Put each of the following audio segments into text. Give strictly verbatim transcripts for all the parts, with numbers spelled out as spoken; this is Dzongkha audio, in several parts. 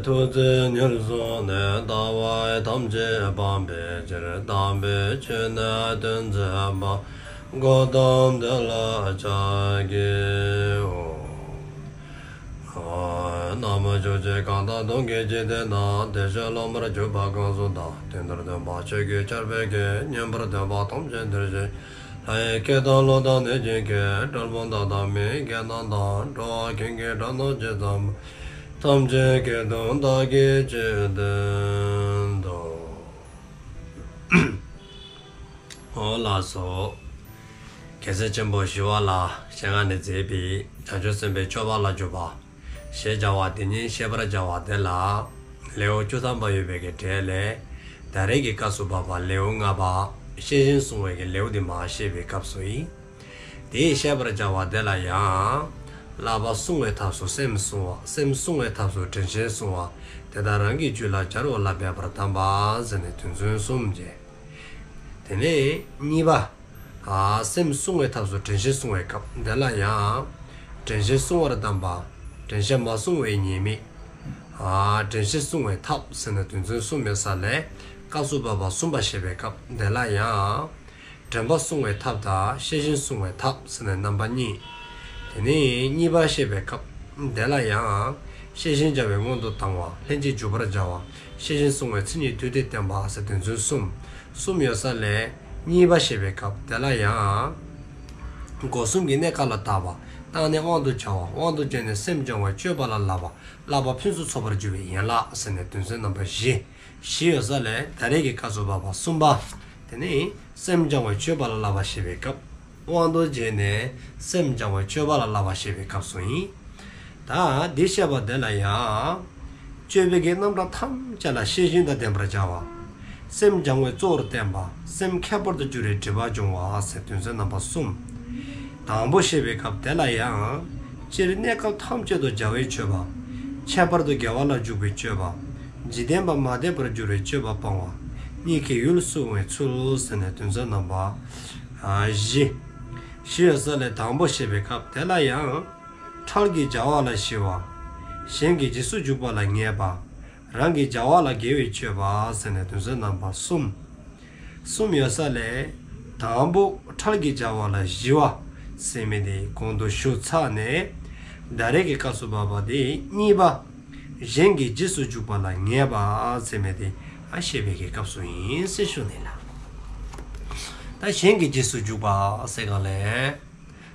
ཐུགས་བརྩེ་ཉེར་བཟུང་ནས། ལྟ་བ་ཐམས་ཅད་སྤང་བའི་ཕྱིར། དམ་པའི་ཆོས་ནི་སྟོན་མཛད་པ། གཽ་ཏམ་དེ་ལ་ཕྱག་འཚལ་ལོ། ན་མོ། ཕྱོགས་བཅུའི་གང་དག་སྟོང་གི་འཇིག་རྟེན་ན། བདེ་གཤེགས་སློབ་མར་གྱུར་པ་གང་སུ་དག། དེང་འདིར་སྟོན་པ་ཆོས་ཀྱི་ཆར་འབེབས་ཀྱིས། ཉན་པར་འདོད་པ་ཐམས་ཅད་འདིར་གཤེགས། ལྷ་ཡི་སྐད་དང་ཀླུ་དང་གནོད་སྦྱིན་སྐད། གྲུལ་བུམ་དག་དང་མི་ཡི་སྐད་རྣམས་དང་། འགྲོ་བ་ཀུན་གྱི་སྒྲ་རྣམས་ཇི་ཙམ་པ། ཐམས་ཅད་སྐད་དུ་བདག་གིས་ཆོས་བསྟན་ཏོ། འོང་ལགས་སོ། རྒྱལ་སྲས་ཆེན་པོ་ཞི་བ་ལྷའི་ཞལ་སྔ་ནས་མཛད་པའི་བྱང་ཆུབ་སེམས་དཔའི་སྤྱོད་པ་ལ་འཇུག་པ་ཞེས་བྱ་བ་དེ་ཉིད་བཤད་པར་བྱ་བ་དེ་ལ། ལེའུ་བཅུ་ཐམ་པ་ཡོད་པའི་གི་གྲས་ལས། ད་རེས་ཀྱི་སྐབས་སུ་བབ་པ་ལེའུ་ལྔ་པ་ཤེས་བཞིན་བསྲུང་བའི་གི་ལེའུ་འདི་མར་བཤད་པའི་སྐབས་སུ་ཨིན། དེ་བཤད་པར་བྱ་བ་དེ་ལ་ཡང་། བསླབ་པ་བསྲུང་བའི་ཐབས་སུ་སེམས་བསྲུང་བ། སེམས་བསྲུང་བའི་ཐབས་སུ་དྲན་ཤེས་བསྲུང་བ། དེ་དག་རང་གི་རྒྱུད་ལ་སྦྱར་བ་ལ་འབད་པར་གདམས་པ་ཟེར་ནས་དོན་ཚན་གསུམ་བྱས། དེ་ནས་གཉིས་པ། ཨ་སེམས་བསྲུང་བའི་ཐབས་སུ་དྲན་ཤེས་བསྲུང་བའི་སྐབས་དེ་ལ་ཡང་། དྲན་ཤེས་བསྲུང་བར་གདམས་པ། དྲན་ཤེས་མ་བསྲུང་བའི་ཉེས་དམིགས། ཨ་དྲན་ཤེས་བསྲུང་བའི་ཐབས་ཟེར་ནས་དོན་ཚན་གསུམ་ཡོད་ས་ལས། སྐབས་སུ་བབ་པ་གསུམ་པ་བཤད་པའི་སྐབས་དེ་ལ་ཡང་། དྲན་པ་བསྲུང་བའི་ཐབས་དང་ཤེས་བཞིན་བསྲུང་བའི་ཐབས་ཟེར་ནས་རྣམ་པ་གཉིས། དེ་ནས་གཉིས་པ་བཤད་པའི་སྐབས་དེ་ལ་ཡང་། ཤེས་བཞིན་བྱ་བའི་སྔོན་དུ་བཏང་བ། ལྷན་ཅིག་འཇུག་པར་བྱ་བ། ཤེས་བཞིན་བསྲུང་བའི་མཚན་ཉིད་བསྡུས་ཏེ་བསྟན་པ་ཟེར་དོན་ཚན་གསུམ། གསུམ་ཡོད་ས་ལས་གཉིས་པ་བཤད་པའི་སྐབས་དེ་ལ་ཡང་། སྒོ་གསུམ་གྱི་གནས་སྐབས་ལ་བརྟག་པ། བརྟགས་ནས་དབང་དུ་བྱ་བ། དབང་དུ་བྱས་ནས་སེམས་སྦྱང་བའི་སྤྱོད་པ་ལ་བསླབ་པ། བསླབ་པ་ཕུན་སུམ་ཚོགས་པར་འགྱུར་བའི་ཡན་ལག་ཟེར་ནས་དོན་ཚན་རྣམ་པ་བཞི། བཞི་ཡོད་ས་ལས་ད་རེས་ཀྱི་སྐབས་སུ་བབ་པ་གསུམ་པ། དེ་ནི་སེམས་སྦྱང་བའི་སྤྱོད་པ་ལ་བསླབ་པ་བཤད་པའི་སྐབས། དབང་དུ་བྱས་ནས་སེམས་སྦྱང་བའི་སྤྱོད་པ་ལ་བསླབ་པ་བཤད་པའི་སྐབས་སུ་ཨིན། ད་འདི་བཤད་པ་དེ་ལ་ཡང་། སྤྱོད་པའི་གི་རྣམ་གྲངས་ཐམས་ཅད་ལ་ཤེས་བཞིན་དང་ལྡན་པར་བྱ་བ། སེམས་སྦྱང་བའི་གཙོ་བོར་བསྟན་པ། སེམས་ཁྱད་པར་དུ་འགྱུར་བའི་སྒྲིབ་པ་སྦྱོང་བ་ཟེར་དོན་ཚན་རྣམ་པ་གསུམ། དང་པོ་བཤད་པའི་སྐབས་དེ་ལ་ཡང་། སྤྱིར་གནས་སྐབས་ཐམས་ཅད་དུ་བྱ་བའི་སྤྱོད་པ། ཁྱད་པར་དུ་དགེ་བ་ལ་འཇུག་པའི་སྤྱོད་པ། འཇིག་རྟེན་པ་མ་དད་པར་འགྱུར་བའི་སྤྱོད་པ་སྤང་བ། གཉིད་ཀྱི་ཡུལ་བསྲུང་བའི་ཚུལ་ཟེར་ནས་དོན་ཚན་རྣམ་པ་ཨ་བཞི། བཞི་ཡོད་ས་ལས་དང་པོ་བཤད་པའི་སྐབས་དེ་ལ་ཡང་། འཕྲལ་གྱི་བྱ་བ་ལ་ཞི་བ། གཞན་གྱི་རྗེས་སུ་འཇུག་པ་ལ་ངེས་པ། རང་གི་བྱ་བ་ལ་དགེ་བའི་སྤྱོད་པ་ཟེར་ནས་དོན་ཚན་རྣམ་པ་གསུམ། གསུམ་ཡོད་ས་ལས། དང་པོ་འཕྲལ་གྱི་བྱ་བ་ལ་ཞི་བ་ཟེར་མི་དེ་གོང་དུ་ཞུ་ཚར་ནས། ད་རེས་ཀྱི་སྐབས་སུ་བབ་པ་དེ་གཉིས་པ། གཞན་གྱི་རྗེས་སུ་འཇུག་པ་ལ་ངེས་པ་ཟེར་མི་དེ་ཨ་བཤད་པའི་གི་སྐབས་སུ་ཨིན་ཟེར་ཞུ་ནི་ལགས། ད་གཞན་གྱི་རྗེས་སུ་འཇུག་པ་ཟེར་ག་ལས།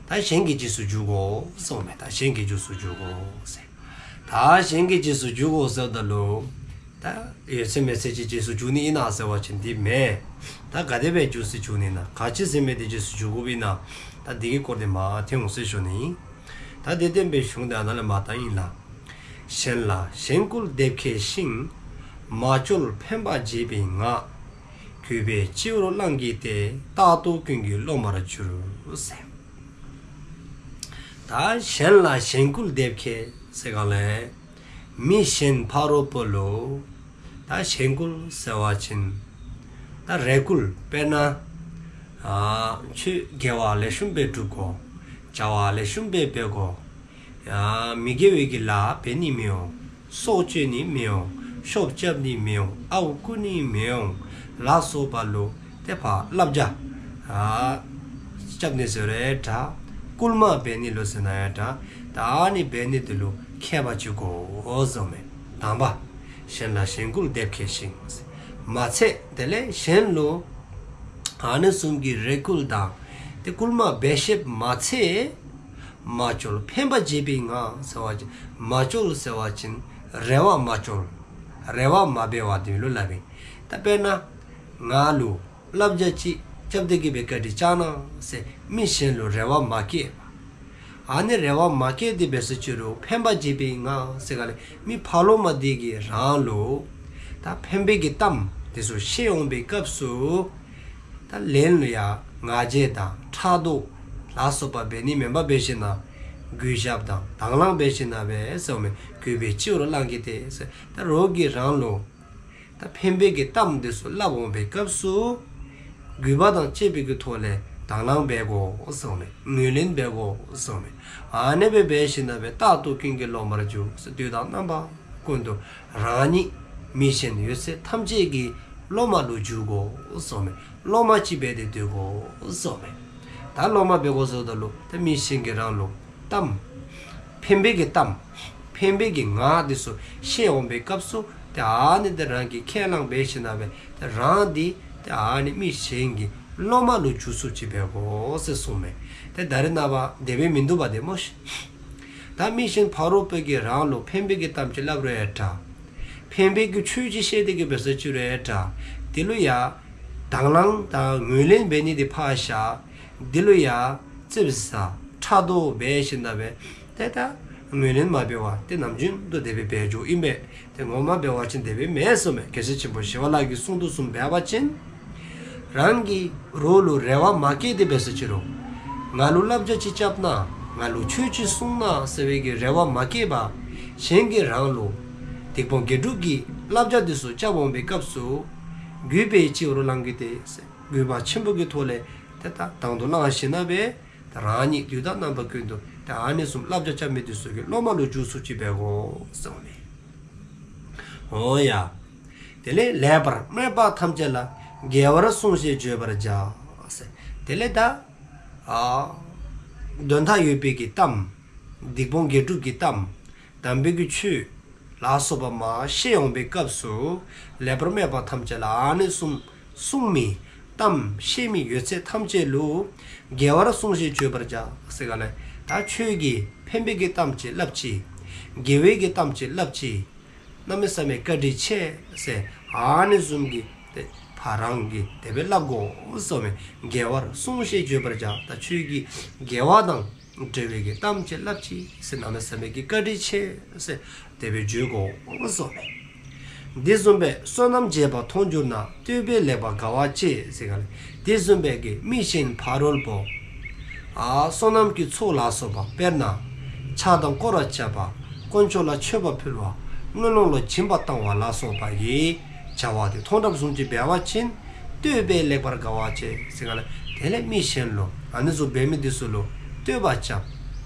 ད་གཞན་གྱི་རྗེས་སུ་འཇུག་དགོ་གསུངས་མས། ད་གཞན་གྱི་རྗེས་སུ་འཇུག་དགོ་ཟེར། ད་གཞན་གྱི་རྗེས་སུ་འཇུག་དགོ་ཟེརཝ་ད་ལུ། ད་ཡོད་ཚད་མེད་ཚད་ཅིག་རྗེས་སུ་འཇུག་ནི་ཨིན་ན་ཟེར་བ་ཅིན་དེ་མེན། ད་ག་དེ་སྦེ་འཇུག་ཟེར་འཇུག་ནི་ན། ག་ཅི་ཟེར་མི་དེ་རྗེས་སུ་འཇུག་དགོཔ་ཨིན་ན། ད་དེ་གི་སྐོར་དེ་མར་ཐོན་འོང་ཟེར་ཞུ་ནི་ཨིན། ད་དེ་བསྟན་པའི་གཞུང་དེ་ཨ་ནཱ་ལས་མར་བཏང་ཨིན་ལགས། གཞན་ལ་གཞན་བཀུར་སྡེབ་ཁྱད་ཤིང་། མ་བཅོལ་ཕན་པ་བརྗེད་པའི་ངང་། གུས་པས་སྤྱི་བོར་བླངས་ཀྱིས་ཏེ། རྟག་ཏུ་ཀུན་གྱི་སློབ་མར་གྱུར་ཟེར། ད་གཞན་ལ་གཞན་བཀུར་སྡེབ་ཁྱད་ཟེར་ག་ལས། མི་གཞན་ཕ་རོལ་པོ་ལུ། ད་གཞན་བཀུར་ཟེར་བ་ཅིན། ད་རེ་བཀུར་དཔེར་ན། ཨ་ཆོས་དགེ་བ་ལེགས་ཤོམ་སྦེ་སྒྲུབ་དགོ། བྱ་བ་ལེགས་ཤོམ་སྦེ་འབད་དགོ། ཡང་མི་དགེ་བའི་གི་ལཱ་འབད་ནི་མི་འོང་། སྲོག་གཅོད་ནི་མི་འོང་། ཤོབ་རྐྱབ་ནི་མི་འོང་། ཨརཝ་རྐུ་ནི་མི་འོང་། ལ་སོགས་པ་ལུ་ཏེ་ཕར་བསླབ་བྱ་ཨ་རྐྱབ་ནི་ཟེར་རུང་འདྲ། བསྐུལ་མ་འབད་ནི་ལུ་ཟེར་ན་ཡང་འདྲ། ད་ཨ་ནི་འབད་ནི་དེ་ལུ་མཁས་པ་ཅིག་དགོ་གསུངས་མས། དང་པ། གཞན་ལ་གཞན་བཀུར་སྡེབ་ཁྱད་ཤིང་། མ་ཚད་དེ་ལས་གཞན་ལུ་ཨ་ནི་བཟུམ་གྱི་རེ་བཀུར་དང་ཏེ་བསྐུལ་མ་འབད་ཤེསཔ་མ་ཚད། མ་བཅོལ་ཕན་པ་བརྗེད་པའི་ངང་ཟེར་བ་ཅིན། མ་བཅོལ་ཟེར་བ་ཅིན་རེ་བ་མ་བཅོལ། རེ་བ་མ་འབད་བ་དེ་ལུ་སླབ་ཨིན། ད་དཔེར་ན་ང་ལུ་བསླབ་བྱ་ཅིག་རྐྱབ་སྟེ་གི་སྦེ་བཀའ་དྲིན་བསྐྱང་གནང་ཟེར་མི་གཞན་ལུ་རེ་བ་མ་བསྐྱེད་པ། ཨ་ནི་རེ་བ་མ་བསྐྱེད་དེ་འབད་སོང་ཅི་རུང་ཕན་པ་བརྗེད་པའི་ངང་ཟེར་ག་ལས་མི་ཕ་རོལ་མ་དེ་གིས་རང་ལུ་ད་ཕན་པའི་གི་གཏམ་དེ་ཚུ་བཤད་འོང་པའི་སྐབས་སུ། ད་ལན་ལུ་ཡང་ང་རྒྱལ་དང་ཕྲག་དོག་ལ་སོགས་པ་འབད་ནི་མེན་པར་འབད་ཞིནམ་ན་གུས་ཞབས་དང་དང་བླངས་འབད་ཞིནམ་ན་འབད་ཟེརཝ་མས། གུས་པས་སྤྱི་བོར་བླངས་ཀྱིས་ཏེ་ཟེར། ད་རོགས་ཀྱིས་རང་ལུ་ད་ཕན་པའི་གི་གཏམ་དེ་ཚུ་སླབ་འོང་པའི་སྐབས་སུ་གུས་པ་དང་བཅས་པའི་གི་ཐོག་ལས་དང་བླངས་འབད་དགོ་གསུངས་མས། ངོས་ལེན་འབད་དགོ་གསུངས་མས། ཨ་ནེ་སྦེ་འབད་ཞིནམ་ན་འབད་རྟག་ཏུ་ཀུན་གྱི་སློབ་མར་གྱུར་ཟེར། དུས་དང་རྣམ་པ་ ཀུན་ཏུ་རང་ཉིད་མི་གཞན་ཡོད་ཚད་ཐམས་ཅད་ཀྱི་སློབ་མ་ལུ་འགྱུར་དགོ་གསུངསམ་མས། སློབ་མ་ཅིག་འབད་དེ་སྡོད་དགོ་གསུངསམ་མས། ད་སློབ་མ་འབད་དགོ་ཟེརཝ་ད་ལུ་ད་མི་གཞན་གྱིས་རང་ལུ་གཏམ་ཕན་པའི་གི་གཏམ་ཕན་པའི་གི་ངག་འདི་ཚུ་བཤད་འོང་པའི་སྐབས་སུ་ཏེ་ཨ་ནི་འདི་རང་གིས་ཁས་བླངས་འབད་ཞིནམ་ལས་ཏེ་རང་འདི་ཏེ་ཨ་ནི་མི་གཞན་གྱི་སློབ་མ་ལུ་འགྱུར་ཚུགསཔ་ཅིག་འབད་དགོ་ཟེར་གསུངསམ་མས། ཏེ་ད་རེས་ནངས་པ་དེ་སྦེ་མིན་འདུག་པ་ཏེ་སྨོ་ཤིག། ད་མི་གཞན་ཕ་རོལ་པོ་གིས་རང་ལུ་ཕན་པའི་གི་གཏམ་ཅིག་སླབ་རུང་ཡང་འདྲ། ཕན་པའི་གི་ཆོས་ཅིག་བཤད་དེ་གི་འབད་ས་ཅིག་རུང་ཡང་འདྲ། དེ་ལུ་ཡང་དང་བླངས་དང་ངོས་ལེན་འབད་ནི་འདི་ཕར་བཞག། དེ་ལུ་ཡང་ཙིགཔ་ཟ་ཕྲག་དོག་འབད་ཞིནམ་ལས་ཏེ་ད་ངོས་ལེན་མ་འབད་བར་ཏེ་ནམ་རྒྱུན་དུ་དེ་སྦེ་འབད་འགྱོཝ་ཨིན་པས། ཏེ་ངོ་མ་འབད་བ་ཅིན་དེ་སྦེ་མེན་གསུངསམ་མས། རྒྱལ་སྲས་ཆེན་པོ་ཞི་བ་ལྷ་གིས་གསུངས་དོ་བཟུམ་འབད་བ་ཅིན་རང་གི་རོགས་ལུ་རེ་བ་མ་བསྐྱེད་དེ་འབད་ས་ཅིག་རུང་ང་ལུ་བསླབ་བྱ་ཅིག་རྐྱབ་གནང་། ང་ལུ་ཆོས་ཅིག་གསུང་གནང་ཟེར་བའི་གི་རེ་བ་མ་བསྐྱེད་པར་གཞན་གྱིས་རང་ལུ་སྡིག་སྤོང་དགེ་སྒྲུབ་ཀྱི་བསླབ་བྱ་འདི་ཚུ་རྐྱབ་འོང་པའི་སྐབས་སུ་གུས་པས་སྤྱི་བོར་བླངས་ཏེ་ཟེར་གུས་པ་ཆེན་པོ་གི་ཐོག་ལས་ཏེ་ད་དང་དུ་བླངས་ཞིནམ་ལས་ད་རང་ཉིད་དུས་དང་རྣམ་པ་ཀུན་ཏུ་ད་ཨ་ནི་བཟུམ་བསླབ་བྱ་རྐྱབ་མི་འདི་ཚུ་གི་སློབ་མ་ལུ་འགྱུར་ཚུགསཔ་ཅིག་འབད་དགོ་གསུངསམ་མས། འོ་ཡ། དེ་ལས་ལེགས་པར་སྨྲས་པ་ཐམས་ཅད་ལ། དགེ་བར་གསུངས་ཞེས་བརྗོད་པར་བྱ། དེ་ལས་ད་ཨ་དོན་དག་ཡོད་པའི་གི་གཏམ་སྡིག་སྤོང་དགེ་སྒྲུབ་ཀྱི་གཏམ་དམ་པའི་གི་ཆོས་ལ་སོགས་པ་མར་བཤད་འོང་པའི་སྐབས་སུ་ལེགས་པར་སྨྲས་པ་ཐམས་ཅད་ལ་ཨ་ནི་བཟུམ་གསུང་མི་གཏམ་བཤད་མི་ཡོད་ཚད་ཐམས་ཅད་ལུ་དགེ་བར་གསུངས་ཞེས་བརྗོད་པར་བྱ་ཟེར་ག་ལས་ད་ཆོས་ཀྱི་ཕན་པའི་གི་གཏམ་ཅིག་སླབ་ཅི། དགེ་བའི་གི་གཏམ་ཅིག་སླབ་ཅི། གནམ་མེད་ས་མེད་བཀའ་དྲིན་ཆེ་ཟེར་ཨ་ནི་བཟུམ་གྱི་ཏེ་ཕར་རང་གིས་དེ་སྦེ་སླབ་དགོ་གསུངསམ་མས། དགེ་བར་གསུངས་ཞེས་བརྗོད་པར་བྱ། ད་ཆོས་ཀྱི་དགེ་བ་དང་འབྲེལ་བའི་གི་གཏམ་ཅིག་སླབ་ཅི་ཟེར་གནམ་མེད་ས་མེད་ཀྱི་བཀའ་དྲིན་ཆེ་ཟེར་དེ་སྦེ་བརྗོད་དགོ་གསུངསམ་མས། འདི་བཟུམ་སྦེ་བསོད་ནམས་བྱས་པ་མཐོང་གྱུར་ན། བསྟོད་པས་ལེགས་པར་དགའ་བ་སྐྱེ་ཟེར་ག་ལས་འདི་བཟུམ་སྦེ་གི་མི་གཞན་ཕ་རོལ་པོ་ཨ་བསོད་ནམས་ཀྱི་ཚོགས་ལ་སོགས་པ་དཔེར་ན་ཕྱག་དང་སྐོར་ར་བྱ་བ་དཀོན་མཆོག་ལ་མཆོད་པ་ཕུལ་བ་དངུལ་སློང་ལ་སྦྱིན་པ་བཏང་བ་ལ་སོགས་པ་ཡི་བྱ་བ་དེ་མཐོང་གྲབས་བཟུམ་ཅིག་འབད་བ་ཅིན་བསྟོད་པས་ལེགས་པར་དགའ་བ་སྐྱེ་ཟེར་ག་ལས་དེ་ལས་མི་གཞན་ལུ་ཨ་ནི་བཟུམ་འབད་མི་འདི་ཚུ་ལུ་བསྟོད་པ་རྐྱབ།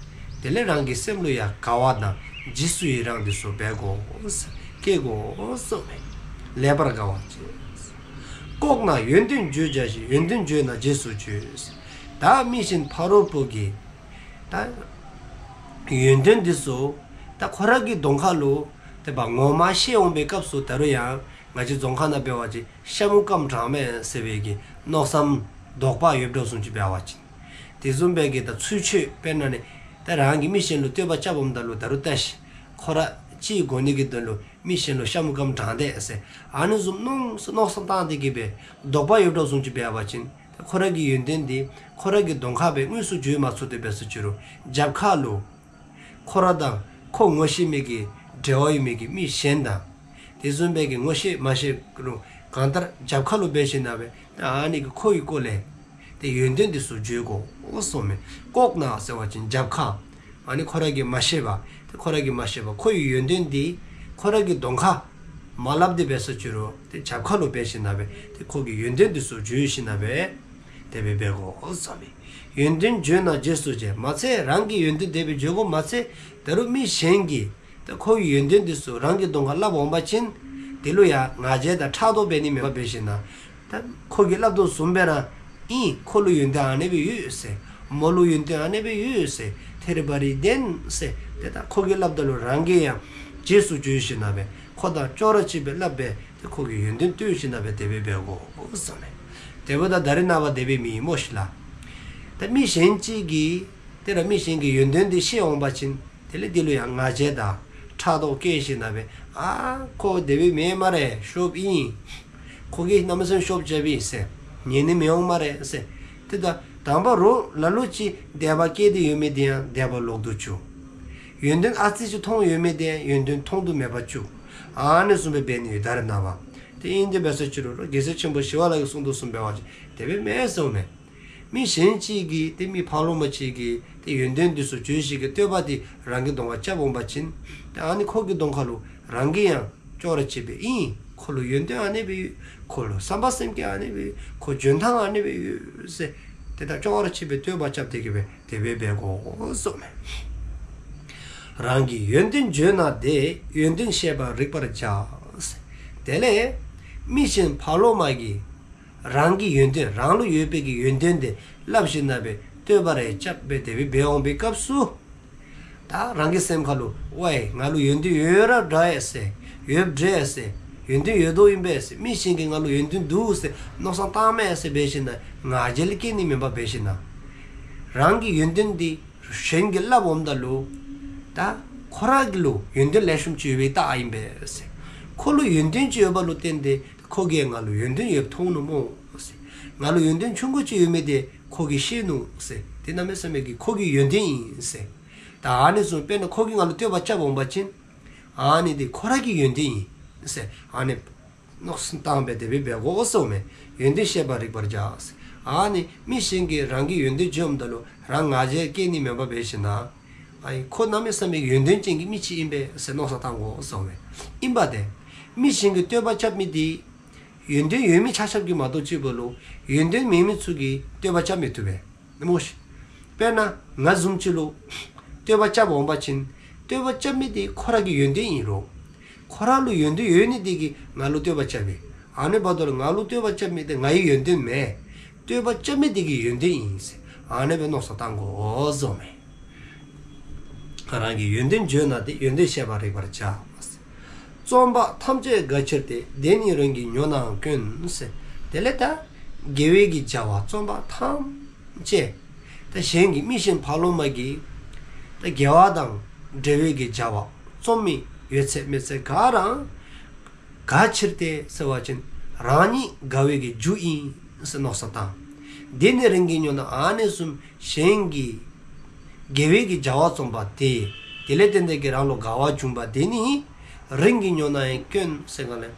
དེ་ལས་རང་གི་སེམས་ལུ་ཡང་དགའ་བ་དང་རྗེས་སུ་ཡི་རང་འདི་ཚུ་འབད་དགོ་སྐྱེ་དགོ་གསུངསམ་མས། ལེགས་པར་དགའ་བ་སྐྱེ། ལྐོག་ན་ཡོན་ཏན་བརྗོད་བྱ་ཞིང་། ཡོན་ཏན་བརྗོད་ན་རྗེས་སུ་འཇུག། ད་མི་གཞན་ཕ་རོལ་པོ་གིས་ད་ཡོན་ཏན་འདི་ཚུ་ད་ཁོ་ར་གི་གདོང་ཁ་ལུ་ཏེ་ཕར་ངོ་མ་བཤད་འོང་པའི་སྐབས་སུ་ད་རུང་ཡང་ང་བཅས་རྫོང་ཁ་ནང་འབད་བ་ཅིན་ཤ་མུ་རྐངམ་གྲངས་མེད་ཟེར་བའི་གི་མནོ་བསམ་དོགས་པ་ཡོདཔ་བཟུམ་ཅིག་འབད་བ་ཅིན། དེ་བཟུམ་སྦེ་གི་ད་ཚུལ་འཆོས་དཔེར་ན་ནི་ད་རང་གིས་མི་གཞན་ལུ་བསྟོད་པ་རྐྱབ་འོངམ་ད་ལུ་ད་རུང་བལྟ་ཤིག། ཁོ་ར་ཅིག་དགོ་ནི་གི་དོན་ལུ་མི་གཞན་ལུ་ཤ་མུ་རྐངམ་དྲང་སྟེ་ཟེར་ཨ་ནི་བཟུམ་མནོ་མནོ་བསམ་བཏང་སྟེ་གི་སྦེ་དོགས་པ་ཡོདཔ་བཟུམ་ཅིག་འབད་བ་ཅིན་ད་ཁོ་ར་གི་ཡོན་ཏན་འདི་ཁོ་ར་གི་གདོང་ཁ་སྦེ་དངོས་སུ་བརྗོད་མ་ཚུགས་ཏེ་འབད་སོ་ཅི་རུང་རྒྱབ་ཁ་ལུ་ཁོ་ར་དང་ཁོ་ངོ་ཤེས་མི་གི་འབྲེལ་བ་ཡོད་མི་གི་མི་གཞན་དང་དེ་བཟུམ་སྦེ་གི་ངོ་ཤེས་མ་ཤེས་རུང་གང་ལྟར་རྒྱབ་ཁ་ལུ་འབད་ཞིནམ་ལས་ད་ཨ་ནི་གི་ཁོ་གི་སྐོར་ལས་ཏེ་ཡོན་ཏན་འདི་ཚུ་བརྗོད་དགོ་གསུངསམ་མས། ལྐོག་ན་ཟེར་བ་ཅིན་རྒྱབ་ཁ། ཨ་ནི་ཁོ་ར་གིས་མ་ཤེས་པ། ཏེ་ཁོ་ར་གིས་མ་ཤེས་པ་ཁོ་གི་ཡོན་ཏན་འདི་ཁོ་ར་གི་གདོང་ཁ་མ་སླབ་སྟེ་འབད་སོ་ཅི་རུང་ཏེ་རྒྱབ་ཁ་ལུ་འབད་ཞིནམ་ལས་ཏེ་ཁོ་གི་ཡོན་ཏན་འདི་ཚུ་བརྗོད་ཞིནམ་ལས་དེ་སྦེ་འབད་དགོ་གསུངསམ་མས། ཡོན་ཏན་བརྗོད་ན་རྗེས་སུ་སྐྱེ། མ་ཚད་རང་གི་ཡོན་ཏན་དེ་སྦེ་བརྗོད་དགོཔ་མ་ཚད་ད་རུང་མི་གཞན་གྱིས་ད་ཁོ་གི་ཡོན་ཏན་འདི་ཚུ་རང་གི་གདོང་ཁར་སླབ་འོང་པ་ཅིན་དེ་ལུ་ཡང་ང་རྒྱལ་དང་ཕྲག་དོག་འབད་ནི་མེདཔ་འབད་ཞིནམ་ལས་ད་ཁོ་གིས་སླབ་དོ་བཟུམ་སྦེ་ར་ཨིན། ཁོ་ལུ་ཡོན་ཏན་ཨ་ནེ་སྦེ་ཡོད་ཟེར། མོ་ལུ་ཡོན་ཏན་ཨ་ནེ་སྦེ་ཡོད་ཟེར། ཐེར་པ་རི་ལྡན་ཟེར། ཏེ་ད་ཁོ་གིས་སླབ་ད་ལུ་རང་གིས་ཡང་རྗེས་སུ་བརྗོད་ཞིནམ་ལས་ཁོ་དང་ཅོག་ར་གཅིགཔ་སྦེ་སླབ་སྦེ་ཏེ་ཁོ་གི་ཡོན་ཏན་བསྟོད་ཞིནམ་ལས་དེ་སྦེ་འབད་དགོ་གསུངསམ་མས། དེ་འབདཝ་ད་ད་རེས་ནངས་པ་དེ་སྦེ་མེན་སྨོ་ཤིག་ལགས། ད་མི་གཞན་ཅིག་གིས་ཏེ་ར་མི་གཞན་གྱི་ཡོན་ཏན་འདི་བཤད་འོང་པ་ཅིན་དེ་ལས་དེ་ལུ་ཡང་ང་རྒྱལ་དང་ཕྲག་དོག་སྐྱེ་ཞིནམ་ལས་ཨ་ཁོ་དེ་སྦེ་མེན་སྨ་རེ། ཤོབ་ཨིན། ཁོ་གིས་གནམ་མེད་ས་མེད་ཤོབ་རྐྱབ་ཨིན་ཟེར། ཉན་ནི་མི་འོང་སྨ་རེ་ཟེར། ཏེ་ད་དང་པ་རོགས་ལ་ལུ་ཅིག་དད་པ་སྐྱེས་ཏེ་ཡོད་མི་དེ་ཡང་དད་པ་ལོག་ཏུ་བཅུག། ཡོན་ཏན་ཨ་ཙི་ཅིག་མཐོང་ཡོད་མི་དེ་ཡང་ཡོན་ཏན་མཐོང་དུ་མེདཔ་བཅུག། ཨ་ནི་བཟུམ་སྦེ་འབད་ནི་ཡོད་ད་རེས་ནངས་པ། ཏེ་ཨིན་ཏེ་འབད་སོ་ཅི་རུང་རྒྱལ་སྲས་ཆེན་པོ་ཞི་བ་ལྷ་གིས་གསུངས་དོ་བཟུམ་འབད་བ་ཅིན་དེ་སྦེ་མེན་གསུངསམ་མས། མི་གཞན་ཅིག་གིས་ཏེ་མི་ཕ་རོལ་མོ་ཅིག་གིས་ཏེ་ཡོན་ཏན་འདི་ཚུ་བརྗོད་ཞིནམ་ལས་བསྟོད་པ་འདི་རང་གི་གདོང་ཁར་རྐྱབ་འོང་པ་ཅིན་ཏེ་ཨ་ནི་ཁོ་གི་གདོང་ཁ་ལུ་རང་གིས་ཡང་ཅོག་ར་གཅིགཔ་སྦེ་ཨིན། ཁོ་ལུ་ཡོན་ཏན་ཨ་ནེ་སྦེ་ཡོད། ཁོ་ལུ་བསམ་པ་སེམས་བསྐྱེད་ཨ་ནེ་སྦེ་ཡོད། ཁོ་འཇོན་ཐངས་ཨ་ནེ་སྦེ་ཡོད་ཟེར་ཏེ་ད་ཅོག་ར་གཅིགཔ་སྦེ་བསྟོད་པ་རྐྱབ་སྟེ་གི་སྦེ་དེ་སྦེ་འབད་དགོ་གསུངསམ་མས། རང་གི་ཡོན་ཏན་བརྗོད་ན་དེ། ཡོན་ཏན་བཤད་པར་རིག་པར་བྱ། དེ་ལས་མི་གཞན་ཕར་ལོགས་མ་གིས་རང་གི་ཡོན་ཏན་རང་ལུ་ཡོད་པའི་གི་ཡོན་ཏན་དེ་སླབ་ཞིནམ་ལས་བསྟོད་པ་རེ་རྐྱབ་སྦེ་དེ་སྦེ་འབད་འོང་པའི་སྐབས་སུ། ད་རང་གི་སེམས་ཁ་ལུ་ཝའི་ང་ལུ་ཡོན་ཏན་ཡོད་ར་འདྲ་ཡ་ཟེར། ཡོདཔ་འདྲ་ཡ་ཟེར། ཡོན་ཏན་ཡོད་དོ་ཨིན་པས་ཟེར། མི་གཞན་གྱིས་ང་ལུ་ཡོན་ཏན་འདུག་ཟེར་མནོ་བསམ་བཏངམ་མས་ཟེར་འབད་ཞིནམ་ལས་ང་རྒྱལ་སྐྱེ་ནི་མེན་པར་འབད་ཞིནམ་ལས། རང་གི་ཡོན་ཏན་འདི་གཞན་གྱིས་སླབ་འོངམ་ད་ལུ། ད་ཁོ་ར་གི་ལུ་ཡོན་ཏན་ལེགས་ཤོམ་ཅིག་ཡོད་པའི་རྟགས་ཨིན་པས་ཟེར། ཁོ་ལུ་ཡོན་ཏན་ཅིག་ཡོདཔ་ལུ་བརྟེན་ཏེ་ཁོ་གིས་ང་ལུ་ཡོན་ཏན་ཡོདཔ་མཐོང་ནུག་སྨོ་ཟེར། ང་ལུ་ཡོན་ཏན་ཆུང་ཀུ་ཅིག་ཡོད་མི་དེ་ཁོ་གིས་ཤེས་ནུག་ཟེར། དེ་གནམ་མེད་ས་མེད་ཀྱི་ཁོ་གི་ཡོན་ཏན་ཨིན་ཟེར། ད་ཨ་ནི་བཟུམ་དཔེར་ན་ཁོ་གིས་ང་ལུ་བསྟོད་པ་རྐྱབ་འོང་པ་ཅིན། ཨ་ནི་དེ་ཁོ་ར་གི་ཡོན་ཏན་ཨིན་ཟེར། ཨ་ནི་མནོ་བསམ་བཏང་སྦེ་དེ་སྦེ་འབད་དགོ་ཟེརཝ་མས། ཡོན་ཏན་བཤད་པར་རིག་པར་བྱ་ཟེར། ཨ་ནི་མི་གཞན་གྱིས་རང་གི་ཡོན་ཏན་བརྗོད་འོངམ་ད་ལུ་རང་ང་རྒྱལ་སྐྱེ་ནི་མེན་པར་འབད་ཞིནམ་ལས། ཨ་ནི་ཁོ་གནམ་མེད་ས་མེད་ཀྱི་ཡོན་ཏན་ཅན་གྱི་མི་ཅིག་ཨིན་པས་ཟེར་མནོ་བསམ་བཏང་དགོ་ཟེརཝ་མས། ཨིན་པ་དེ་མི་གཞན་གྱིས་བསྟོད་པ་རྐྱབ་མི་དེ་ཡོན་ཏན་ཡོད་མི་ཆ་ཁྱབ་ཀྱིས་མ་གཏོགས་གཅིག་པོ་ལུ་ཡོན་ཏན་མེད་མི་ཚུ་གིས་བསྟོད་པ་རྐྱབ་མི་བཏུབ་པས། སྨོ་ཤིག་དཔེར་ན་ང་བཟུམ་ཅིག་ལུ་བསྟོད་པ་རྐྱབ་འོང་པ་ཅིན། བསྟོད་པ་རྐྱབ་མི་དེ་ཁོ་ར་གི་ཡོན་ཏན་ཨིན་རུང་། ཁོ་ར་ལུ་ཡོན་ཏན་ཡོད་ནི་དེ་གིས་ང་ལུ་བསྟོད་པ་རྐྱབ་པས། ཨ་ནི་འབདཝ་ད་ལུ་ང་ལུ་བསྟོད་པ་རྐྱབ་མི་དེ་ངེའི་ཡོན་ཏན་མེན། བསྟོད་པ་རྐྱབ་མི་དེ་གི་ཡོན་ཏན་ཨིན་ཟེར། ཨ་ནི་སྦེ་མནོ་བསམ་བཏང་དགོ་ཟེརཝ་མས། རང་གི་ཡོན་ཏན་བརྗོད་ན་དེ། ཡོན་ཏན་བཤད་པར་རིག་པར་བྱ། རྩོམ་པ་ཐམས་ཅད་དགའ་ཕྱིར་ཏེ། དེ་ནི་རང་གི་ཉོ་ནའང་དཀོན་ཟེར། དེ་ལས་ད་དགེ་བའི་གི་བྱ་བ་རྩོམ་པ་ཐམས་ཅད། ད་གཞན་གྱི་མི་གཞན་ཕར་ལོགས་མ་གིས་ད་དགེ་བ་དང་འབྲེལ་བའི་གི་བྱ་བ་རྩོམ་མི་ཡོད་ཚད་མེད་ཚད་ག་ར་དགའ་ཕྱིར་ཏེ་ཟེར་བ་ཅིན་རང་ཉིད་དགའ་བའི་གི་རྒྱུ་ཨིན་ཟེར་མནོ་བསམ་བཏང་། དེ་ནི་རང་གི་ཉོ་ན། ཨ་ནི་བཟུམ་གཞན་གྱི་དགེ་བའི་གི་བྱ་བ་རྩོམ་པ་དེ། དེ་ལས་བརྟེན་ཏེ་གི་རང་ལུ་དགའ་བ་བྱུང་པ་དེ་ནི་རང་གི་ཉོ་ནའང་དཀོན་ཟེར་ག་ལས།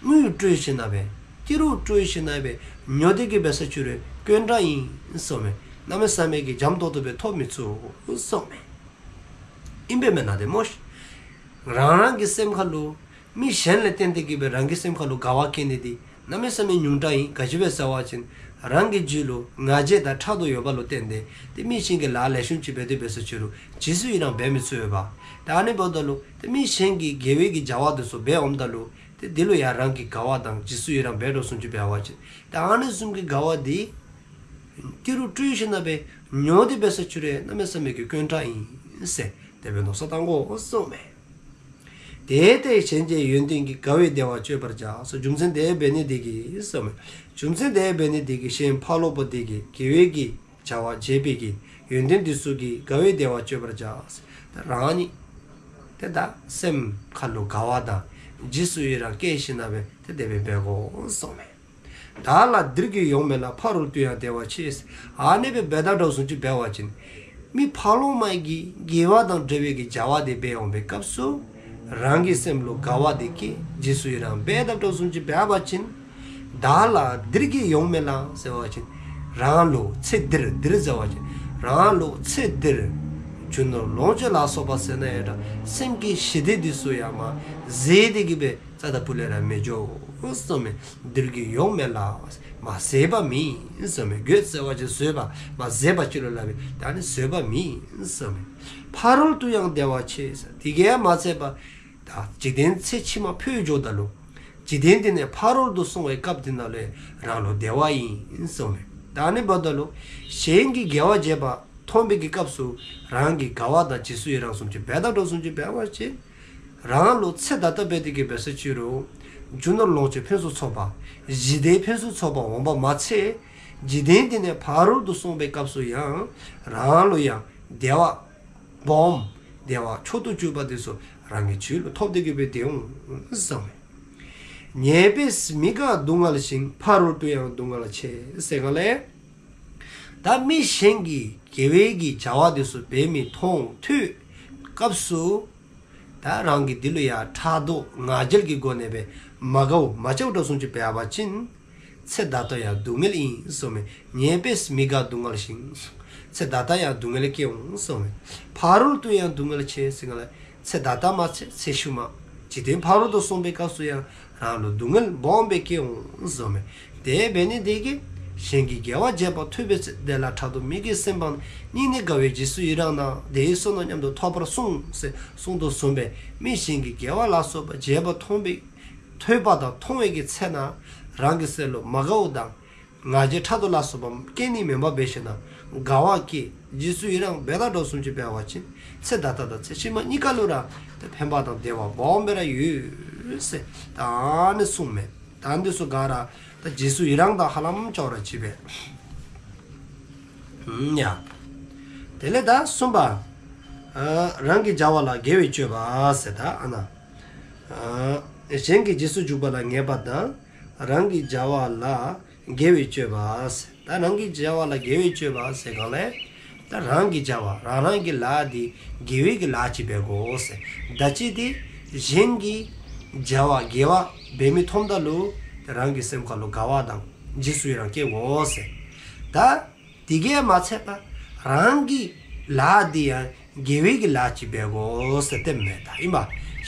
དངུལ་སྤྲོད་ཞིནམ་ལས་ཏི་རུ་སྤྲོད་ཞིནམ་ལས་ཉོ་སྟེ་གི་འབད་ས་ཅིག་རུང་དཀོན་དྲགས་ཨིན་ཟེརཝ་མས། གནམ་མེད་ས་མེད་ཀྱི་འཇམ་ཏོང་ཏོ་སྦེ་ཐོབ་མི་ཚུགས་ཟེརཝ་མས། ཨིན་པས་མེན་ན་དེ་སྨོ་ཤིག་རང་རང་གི་སེམས་ཁ་ལུ་མི་གཞན་ལས་བརྟེན་ཏེ་གི་སྦེ་རང་གི་སེམས་ཁ་ལུ་དགའ་བ་སྐྱེ་ནི་དེ་གནམ་མེད་ས་མེད་ཉུང་དྲགས་ཨིན། ག་ཅི་སྦེ་ཟེར་བ་ཅིན་རང་གི་རྒྱུད་ལུ་ང་རྒྱལ་དང་ཕྲག་དོག་ཡོདཔ་ལུ་བརྟེན་ཏེ་དེ་མི་གཞན་གྱིས་ལཱ་ལེགས་ཤོམ་ཅིག་འབད་དེ་འབད་ས་ཅིག་རུང་རྗེས་སུ་ཡི་རང་འབད་མི་ཚུགས་པས། ད་ཨ་ནི་འབདཝ་ད་ལུ་དེ་མི་གཞན་གྱིས་དགེ་བའི་གི་བྱ་བ་དེ་ཚུ་འབད་འོངམ་ད་ལུ་དེ་དེ་ལུ་ཡང་རང་གིས་དགའ་བ་དང་རྗེས་སུ་ཡི་རང་འབད་དོ་བཟུམ་ཅིག་འབད་བ་ཅིན། ད་ཨ་ནི་བཟུམ་གྱི་དགའ་བ་དེ་ཏི་རུ་སྤྲོད་ཞིནམ་ལས་ཉོ་སྟེ་འབད་ས་ཅིག་རུང་གནམ་མེད་ས་མེད་ཀྱི་དཀོན་དྲགས་ཨིན་ཟེར་དེ་སྦེ་མནོ་བསམ་བཏང་དགོ་ཟེརཝ་མས། དེ་ལྟས་གཞན་གྱི་ཡོན་ཏན་གྱིས། དགའ་བའི་བདེ་བ་སྤྱོད་པར་བྱ། རྒྱུ་མཚན་དེ་འབད་ནི་དེ་གིས་ཟེརཝ་མས། རྒྱུ་མཚན་དེ་འབད་ནི་དེ་གིས་གཞན་ཕར་ལོགས་པོ་དེ་གིས་དགེ་བའི་གི་བྱ་བ་བྱེད་པའི་གི་ཡོན་ཏན་དེ་ཚུ་གིས་དགའ་བའི་བདེ་བ་སྤྱོད་པར་བྱ། ད་རང་ཉིད་དེ་ད་སེམས་ཁ་ལུ་དགའ་བ་དང་རྗེས་སུ་ཡི་རང་སྐྱེ་ཞིནམ་ལས་དེ་དེ་སྦེ་འབད་དགོ་ཟེརཝ་མས། བདག་ལ་འདིར་གྱིས་ཡོང་མེད་ལ། ཕ་རོལ་ཏུ་ཡང་བདེ་བ་ཆེ། ཨ་ནི་སྦེ་འབདཝ་ད་འདྲཝ་བཟུམ་ཅིག་འབད་བ་ཅིན། མི་ཕར་ལོགས་མ་གིས་དགེ་བ་དང་འབྲེལ་བའི་གི་བྱ་བ་དེ་འབད་འོང་པའི་སྐབས་སུ། རང་གི་སེམས་ལུ་དགའ་བ་དེ་སྐྱེ། རྗེས་སུ་ཡི་རང་འབད་འདྲཝ་བཟུམ་ཅིག་འབད་བ་ཅིན། བདག་ལ་འདིར་གྱིས་ཡོང་མེད་ལ་ཟེར་བ་ཅིན། རང་ལུ་ཚེ་འདིར། འདིར་ཟེར་བ་ཅིན། རང་ལུ་ཚེ་འདིར་རྒྱུ་ནོར་ལོངས་སྤྱོད་ལ་སོགས་པ་ཟེར་ན་ཡང་འདྲ། སེམས་ཀྱི་ཞི་བདེ་དེ་ཚུ་ཡང་མ་ཟད་དེ་གི་སྦེ་རྩ་དང་ཕུ་ལས་ར་མི་འགྱོ་ཟེརཝ་མས། འདིར་གྱིས་ཡོང་མེད་ལ། མ་ཟད་པ་མེད་ཟེརཝ་མས། དགོས་ཟེར་བ་ཅིན་བཟོད་པ། མ་ཟད་པ་ཅིག་ལུ་སླབ་པས། ད་ནི་བཟོད་པ་མེད་ཟེརཝ་མས། ཕ་རོལ་ཏུ་ཡང་བདེ་བ་ཆེ་ཟེར། དེ་གིས་མ་ཚད་པར་ད་འཇིག་རྟེན་ཚེ་ཕྱི་མ་འཕོས་འགྱོཝ་ད་ལུ་འཇིག་རྟེན་དེ་ནས་ཕ་རོལ་ཏུ་སོང་བའི་སྐབས་དེ་ནང་ལུ་རང་ལུ་བདེ་བ་ཨིན་ཟེརཝ་མས། ད་ནི་འབདཝ་ད་ལུ་གཞན་གྱིས་དགེ་བ་བྱེད་པ་མཐོང་བའི་གི་སྐབས་སུ་རང་གིས་དགའ་བ་དང་རྗེས་སུ་ཡི་རང་བཟུམ་ཅིག་འབདཝ་ད་འདྲཝ་བཟུམ་ཅིག་འབད་བ་ཅིན། རང་ལུ་ཚེ་ད་ལྟ་འབད་དེ་གི་འབད་ས་ཅིག་རུང་རྒྱུ་ནོར་ལོངས་སྤྱོད་ཕུན་སུམ་ཚོགས་པ། ཞི་བདེ་ཕུན་སུམ་ཚོགས་པ་འོང་པ་མ་ཚད། འཇིག་རྟེན་དེ་ནས་ཕ་རོལ་ཏུ་སོང་བའི་སྐབས་སུ་ཡང་རང་ལུ་ཡང་བདེ་བ་སྦོམ། བདེ་བ་མཆོག་ཏུ་གྱུར་པ་དེ་ཚུ་རང་གི་རྒྱུད་ལུ་ཐོབ་སྟེ་གི་སྦེ་སྡོད་འོང་ཟེརཝ་མས། ཉེས་པས་མི་དགའ་སྡུག་བསྔལ་ཞིང་། ཕ་རོལ་ཏུ་ཡང་སྡུག་བསྔལ་ཆེ་ཟེར་ག་ལས། ད་མི་གཞན་གྱིས་དགེ་བའི་གི་བྱ་བ་དེ་ཚུ་འབད་མི་མཐོང་ཐོས་སྐབས་སུ། ད་རང་གིས་དེ་ལུ་ཡང་ཕྲག་དོག་ང་རྒྱལ་གྱི་སྒོ་ནས་སྦེ་མ་དགའཝ་མ་བྱའཝ་འདྲཝ་བཟུམ་ཅིག་འབད་བ་ཅིན། ཚེ་ད་ལྟ་ཡང་སྡུག་བསྔལ་ཨིན་ཟེརཝ་མས། ཉེས་པས་མི་དགའ་སྡུག་བསྔལ་ཞིང་། ཚེ་ད་ལྟ་ཡང་སྡུག་བསྔལ་སྐྱེ་འོང་ཟེརཝ་མས། ཕ་རོལ་ཏུ་ཡང་སྡུག་བསྔལ་ཆེ་ཟེར་ག་ལས། ཚེ་ད་ལྟ་མ་ཚད་ཚེ་ཤུལ་མ། འཇིག་རྟེན་ཕ་རོལ་ཏུ་སོང་པའི་སྐབས་སུ་ཡང་རང་ལུ་སྡུག་བསྔལ་སྦོམ་སྦེ་སྐྱེ་འོང་ཟེརཝ་མས། དེ་འབད་ནི་དེ་གིས་ གཞན་གྱིས་དགེ་བ་བྱས་པ་ཐོས་པའི་ཚེ། དེ་ལ་ཕྲག་དོག་མི་དགེའི་སེམས་སྤངས་ནས། སྙིང་ནས་དགའ་བའི་རྗེས་སུ་ཡི་རང་ན། དེ་ཡིས་བསོད་ནམས་མཉམ་དུ་ཐོབ་པར་གསུངས། ཟེར་གསུངས་དོ་བཟུམ་སྦེ་མི་གཞན་གྱིས་དགེ་བ་ལ་སོགས་པ་བྱས་པ་མཐོང་བའི་ཐོས་པ་དང་མཐོང་བའི་གི་ཚེ་ན་རང་གི་སེམས་ལུ་མ་དགའཝ་དང་ང་རྒྱལ་ཕྲག་དོག་ལ་སོགས་པ་སྐྱེ་ནི་མེན་པར་འབད་ཞིནམ་ན་དགའ་བ་སྐྱེ། རྗེས་སུ་ཡི་རང་འབད་དགོཔ་བཟུམ་ཅིག་འབད་བ་ཅིན་ཚེ་ད་ལྟ་དང་ཚེ་ཕྱི་མ་གཉིས་ཀ་ལུ་ར་ཏེ་ཕན་པ་དང་བདེ་བ་སྦོམ་སྦེ་ར་ཡོད་ཟེར་ད་ཨ་ནི་གསུངསམ་མས། ད་འདི་ཚུ་ག་ར་ད་རྗེས་སུ་ཡི་རང་དང་ཧ་ལམ་ཅོག་ར་འཐདཔ་སྦེ། ཨུམ་ཡ། དེ་ལས་ད་གསུམ་པ། ཨ་རང་གི་བྱ་བ་ལ་དགེ་བའི་སྤྱོད་པ་ཟེར་ད་ཨ་ན། ཨ་གཞན་གྱི་རྗེས་སུ་འཇུག་པ་ལ་ངེས་པ་དང་། རང་གི་བྱ་བ་ལ་དགེ་བའི་སྤྱོད་པ་ཟེར། ད་རང་གི་བྱ་བ་ལ་དགེ་བའི་སྤྱོད་པ་ཟེར་གང་ལས། ད་རང་གི་བྱ་བ་རང་རང་གི་ལཱ་འདི་དགེ་བའི་གི་ལཱ་ཅིག་འབད་དགོ་ཟེར། ད་ཅི་སྟེ་གཞན་གྱི་བྱ་བ་དགེ་བ་འབད་མི་མཐོངམ་ད་ལུ་ད་རང་གི་སེམས་ཁ་ལུ་དགའ་བ་དང་རྗེས་སུ་ཡི་རང་སྐྱེ་དགོ་ཟེར། ད་དེ་གིས་མ་ཚད་པར་རང་གི་ལཱ་འདི་ཡང་དགེ་བའི་གི་ལཱ་ཅིག་འབད་དགོ་ཟེར་སྟོནམ་མས། ད་ཨིན་པ།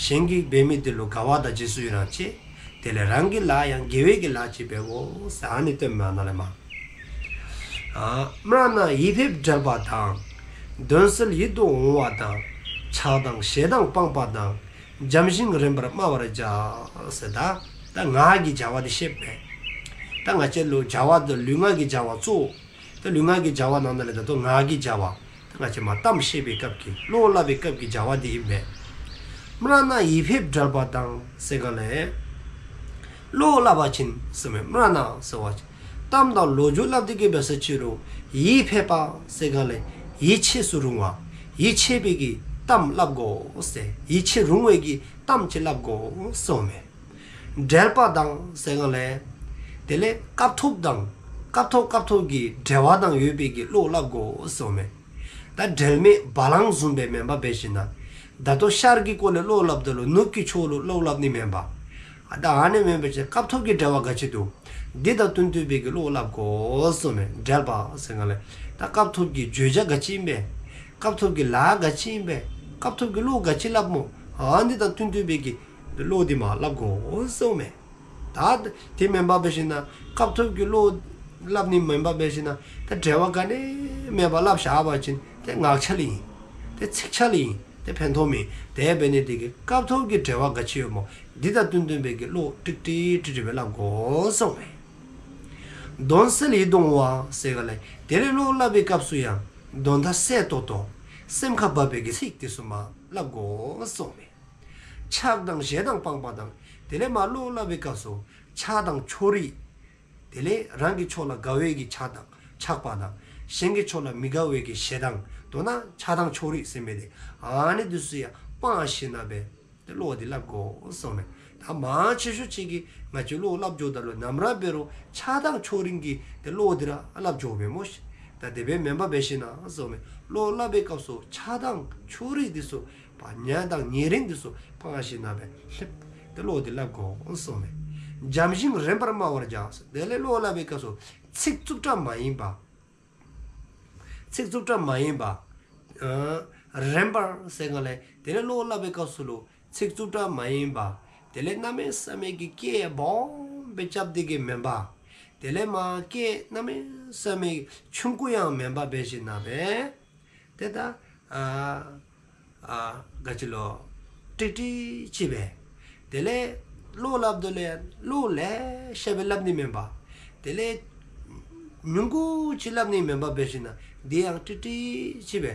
གཞན་གྱིས་འབད་མི་འདི་ལུ་དགའ་བ་དང་རྗེས་སུ་ཡི་རང་སྐྱེ། དེ་ལས་རང་གི་ལཱ་ཡང་དགེ་བའི་གི་ལཱ་ཅིག་འབད་དགོ་ཟེར་ཨ་ནི་སྟོནམ་མས་ཨ་ན་ལས་མར། ཨ་སྨྲ་ན་ཡིད་ཕེབས་བསྒྲལ་པ་དང་། དོན་གསལ་ཡིད་དུ་འོང་བ་དང་། ཆགས་དང་ཞེ་སྡང་སྤངས་པ་དང་། བྱམས་ཤིང་རན་པར་སྨྲ་བར་བྱ། ཟེར་ད་ད་ངག་གི་བྱ་བ་འདི་བཤདཔ་མས། ད་ང་བཅས་ལུ་བྱ་བ་འདི་ལུས་ངག་གི་བྱ་བ་གཙོ། ད་ལུས་ངག་གི་བྱ་བ་ནང་ན་ལས་ད་ལྟོ་ངག་གི་བྱ་བ། ད་ང་བཅས་མ་གཏམ་བཤད་པའི་སྐབས་ཀྱི་བློ་སླབ་པའི་སྐབས་ཀྱི་བྱ་བ་འདི་ཨིན་པས། སྨྲ་ན་ཡིད་ཕེབས་བསྒྲལ་པ་དང་ཟེར་གང་ལས། བློ་སླབ་པ་ཅིན་ཟེརཝ་མས། སྨྲ་ན་ཟེར་བ་ཅིན་གཏམ་དང་ལོ་རྒྱུས་སླབ་སྟེ་གི་འབད་ས་ཅི་རུང་ཡིད་ཕེབས་པ་ཟེར་གང་ལས་ཡིད་ཆེས་སུ་རུང་བ། ཡིད་ཆེས་པའི་གི་གཏམ་སླབ་དགོ་ཟེར། ཡིད་ཆེས་རུང་བའི་གི་གཏམ་ཅིག་སླབ་དགོ་ཟེརཝ་མས། བསྒྲལ་པ་དང་ཟེར་གང་ལས། དེ་ལས་སྐབས་ཐོབ་དང་སྐབས་ཐོབ་སྐབས་ཐོབ་ཀྱི་འབྲེལ་བ་དང་ཡོད་པའི་གི་བློ་སླབ་དགོ་ཟེརཝ་མས། ད་འབྲེལ་མེད་བ་ལང་བཟུམ་སྦེ་མེན་པར་འབད་ཞིནམ་ན། ད་ལྟོ་ཤར་གྱི་སྐོར་ལས་བློ་སླབ་ད་ལུ་ནུབ་ཀྱི་ཕྱོགས་ལུ་བློ་སླབ་ནི་མེན་པ། ཨ་ད་ཨ་ནི་མེན་པ་ཅིན་སྐབས་ཐོབ་ཀྱི་འབྲེལ་བ་ག་ཅི་འདུག། འདི་དང་བསྟུན་བསྟུན་པའི་གི་བློ་སླབ་དགོ་ཟེརཝ་མས། བསྒྲལ་པ་ཟེར་གང་ལས། ད་སྐབས་ཐོབ་ཀྱི་བརྗོད་བྱ་ག་ཅི་ཨིན་པས། སྐབས་ཐོབ་ཀྱི་ལཱ་ག་ཅི་ཨིན་པས། སྐབས་ཐོབ་ཀྱི་བློ་ག་ཅི་སླབ་སྨོ། ཨ་འདི་དང་བསྟུན་བསྟུན་པའི་གི་བློ་འདི་མ་སླབ་དགོ་ཟེརཝ་མས། ད་དེ་མེན་པར་འབད་ཞིནམ་ན་སྐབས་ཐོབ་ཀྱི་བློ་སླབ་ནི་མེན་པར་འབད་ཞིནམ་ན་ད་འབྲེལ་བ་ག་ནི་མེད་པར་སླབ་བཞག་པ་ཅིན་དེ་ངག་འཁྱལ་ཨིན། དེ་ཚིག་འཁྱལ་ཨིན། དེ་ཕན་ཐོགས་མེད། དེ་འབད་ནི་དེ་གིས་སྐབས་ཐོབ་ཀྱི་འབྲེལ་བ་ག་ཅི་ཡོདཔ་སྨོ། འདི་དང་བསྟུན་བསྟུན་པའི་གི་བློ་ཀྲིག་ཀྲི་ཀྲིག་ཀྲི་སྦེ་སླབ་དགོ་ཟེརཝ་མས། དོན་གསལ་ཡིད་དུ་འོང་བ་ཟེར་གང་ལས། དེ་ལས་བློ་སླབ་པའི་སྐབས་སུ་ཡང་དོན་དག་གསལ་ཏོག་ཏོ་སེམས་ཁར་བབ་པའི་གི་ཚིག་དེ་ཚུ་མ་སླབ་དགོ་ཟེརཝ་མས། ཆགས་དང་ཞེ་སྡང་སྤངས་པ་དང་། དེ་ལས་མ་བློ་སླབ་པའི་སྐབས་སུ་ཆགས་སྡང་ཕྱོགས་རིས། དེ་ལས་རང་གི་ཕྱོགས་ལ་དགའ་བའི་གི་ཆགས་དང་ཆགས་པ་དང་། གཞན་གྱི་ཕྱོགས་ལ་མི་དགའ་བའི་གི་ཞེ་སྡང་དོ་ན་ཆགས་སྡང་ཕྱོགས་རིས་ཟེར་མི་དེ་ཨ་ནི་དེ་ཚུ་ཡང་སྤངས་ཞིནམ་ན་སྦེ་དེ་བློ་འདི་སླབ་དགོ་ཟེརཝ་མས། ད་མང་ཆེ་ཤོས་ཅིག་གིས་ང་བཅས་བློ་སླབ་འགྱོཝ་ད་ལུ་ནམ་ར་འབད་རུང་ཆགས་སྡང་ཕྱོགས་རིས་ཀྱི་དེ་བློ་འདི་ར་སླབ་འགྱོཝ་མས་སྨོ་ཤིག། ད་དེ་སྦེ་མེན་པར་འབད་ཞིནམ་ན་ཟེརཝ་མས། བློ་སླབ་པའི་སྐབས་སུ་ཆགས་སྡང་ཕྱོགས་རིས་འདི་ཚུ་བ་ཉེ་དང་ཉེ་རིང་འདི་ཚུ་སྤངས་ཞིནམ་ན་སྦེ་ལྷོད་དེ་བློ་འདི་སླབ་དགོ་ཟེརཝ་མས། བྱམས་ཤིང་རན་པར་སྨྲ་བར་བྱ། དེ་ལས་བློ་སླབ་པའི་སྐབས་སུ་ཚིག་རྩུབ་དྲགས་མ་ཡིན་པ། ཚིག་རྩུབ་དྲགས་མ་ཡིན་པ། ཨ་རན་པར་ཟེར་གང་ལས། དེ་ལས་བློ་སླབ་པའི་སྐབས་སུ་ལུ་ཚིག་རྩུབ་དྲགས་མ་ཡིན་པ། དེ་ལས་གནམ་མེད་ས་མེད་ཀྱི་སྐད་སྦོམ་སྦེ་རྐྱབ་སྟེ་གི་མེན་པ། དེ་ལས་མ་སྐད་གནམ་མེད་ས་མེད་ཆུང་ཀུ་ཡང་མེན་པར་འབད་ཞིནམ་ན་སྦེ། དེ་ད་ཨ་ཨ་ག་ཅི་ལོ། ཀྲིག་ཀྲི་ཅིག་སྦེ། དེ་ལས་བློ་སླབ་ད་ལུ་ཡང་བློ་ལེ་ཤ་སྦེ་སླབ་ནི་མེན་པ། དེ་ལས་ཉུང་ཀུ་ཅིག་སླབ་ནི་མེན་པར་འབད་ཞིནམ་ན་དེ་ཡང་ཀྲིག་ཀྲི་ཅིག་སྦེ།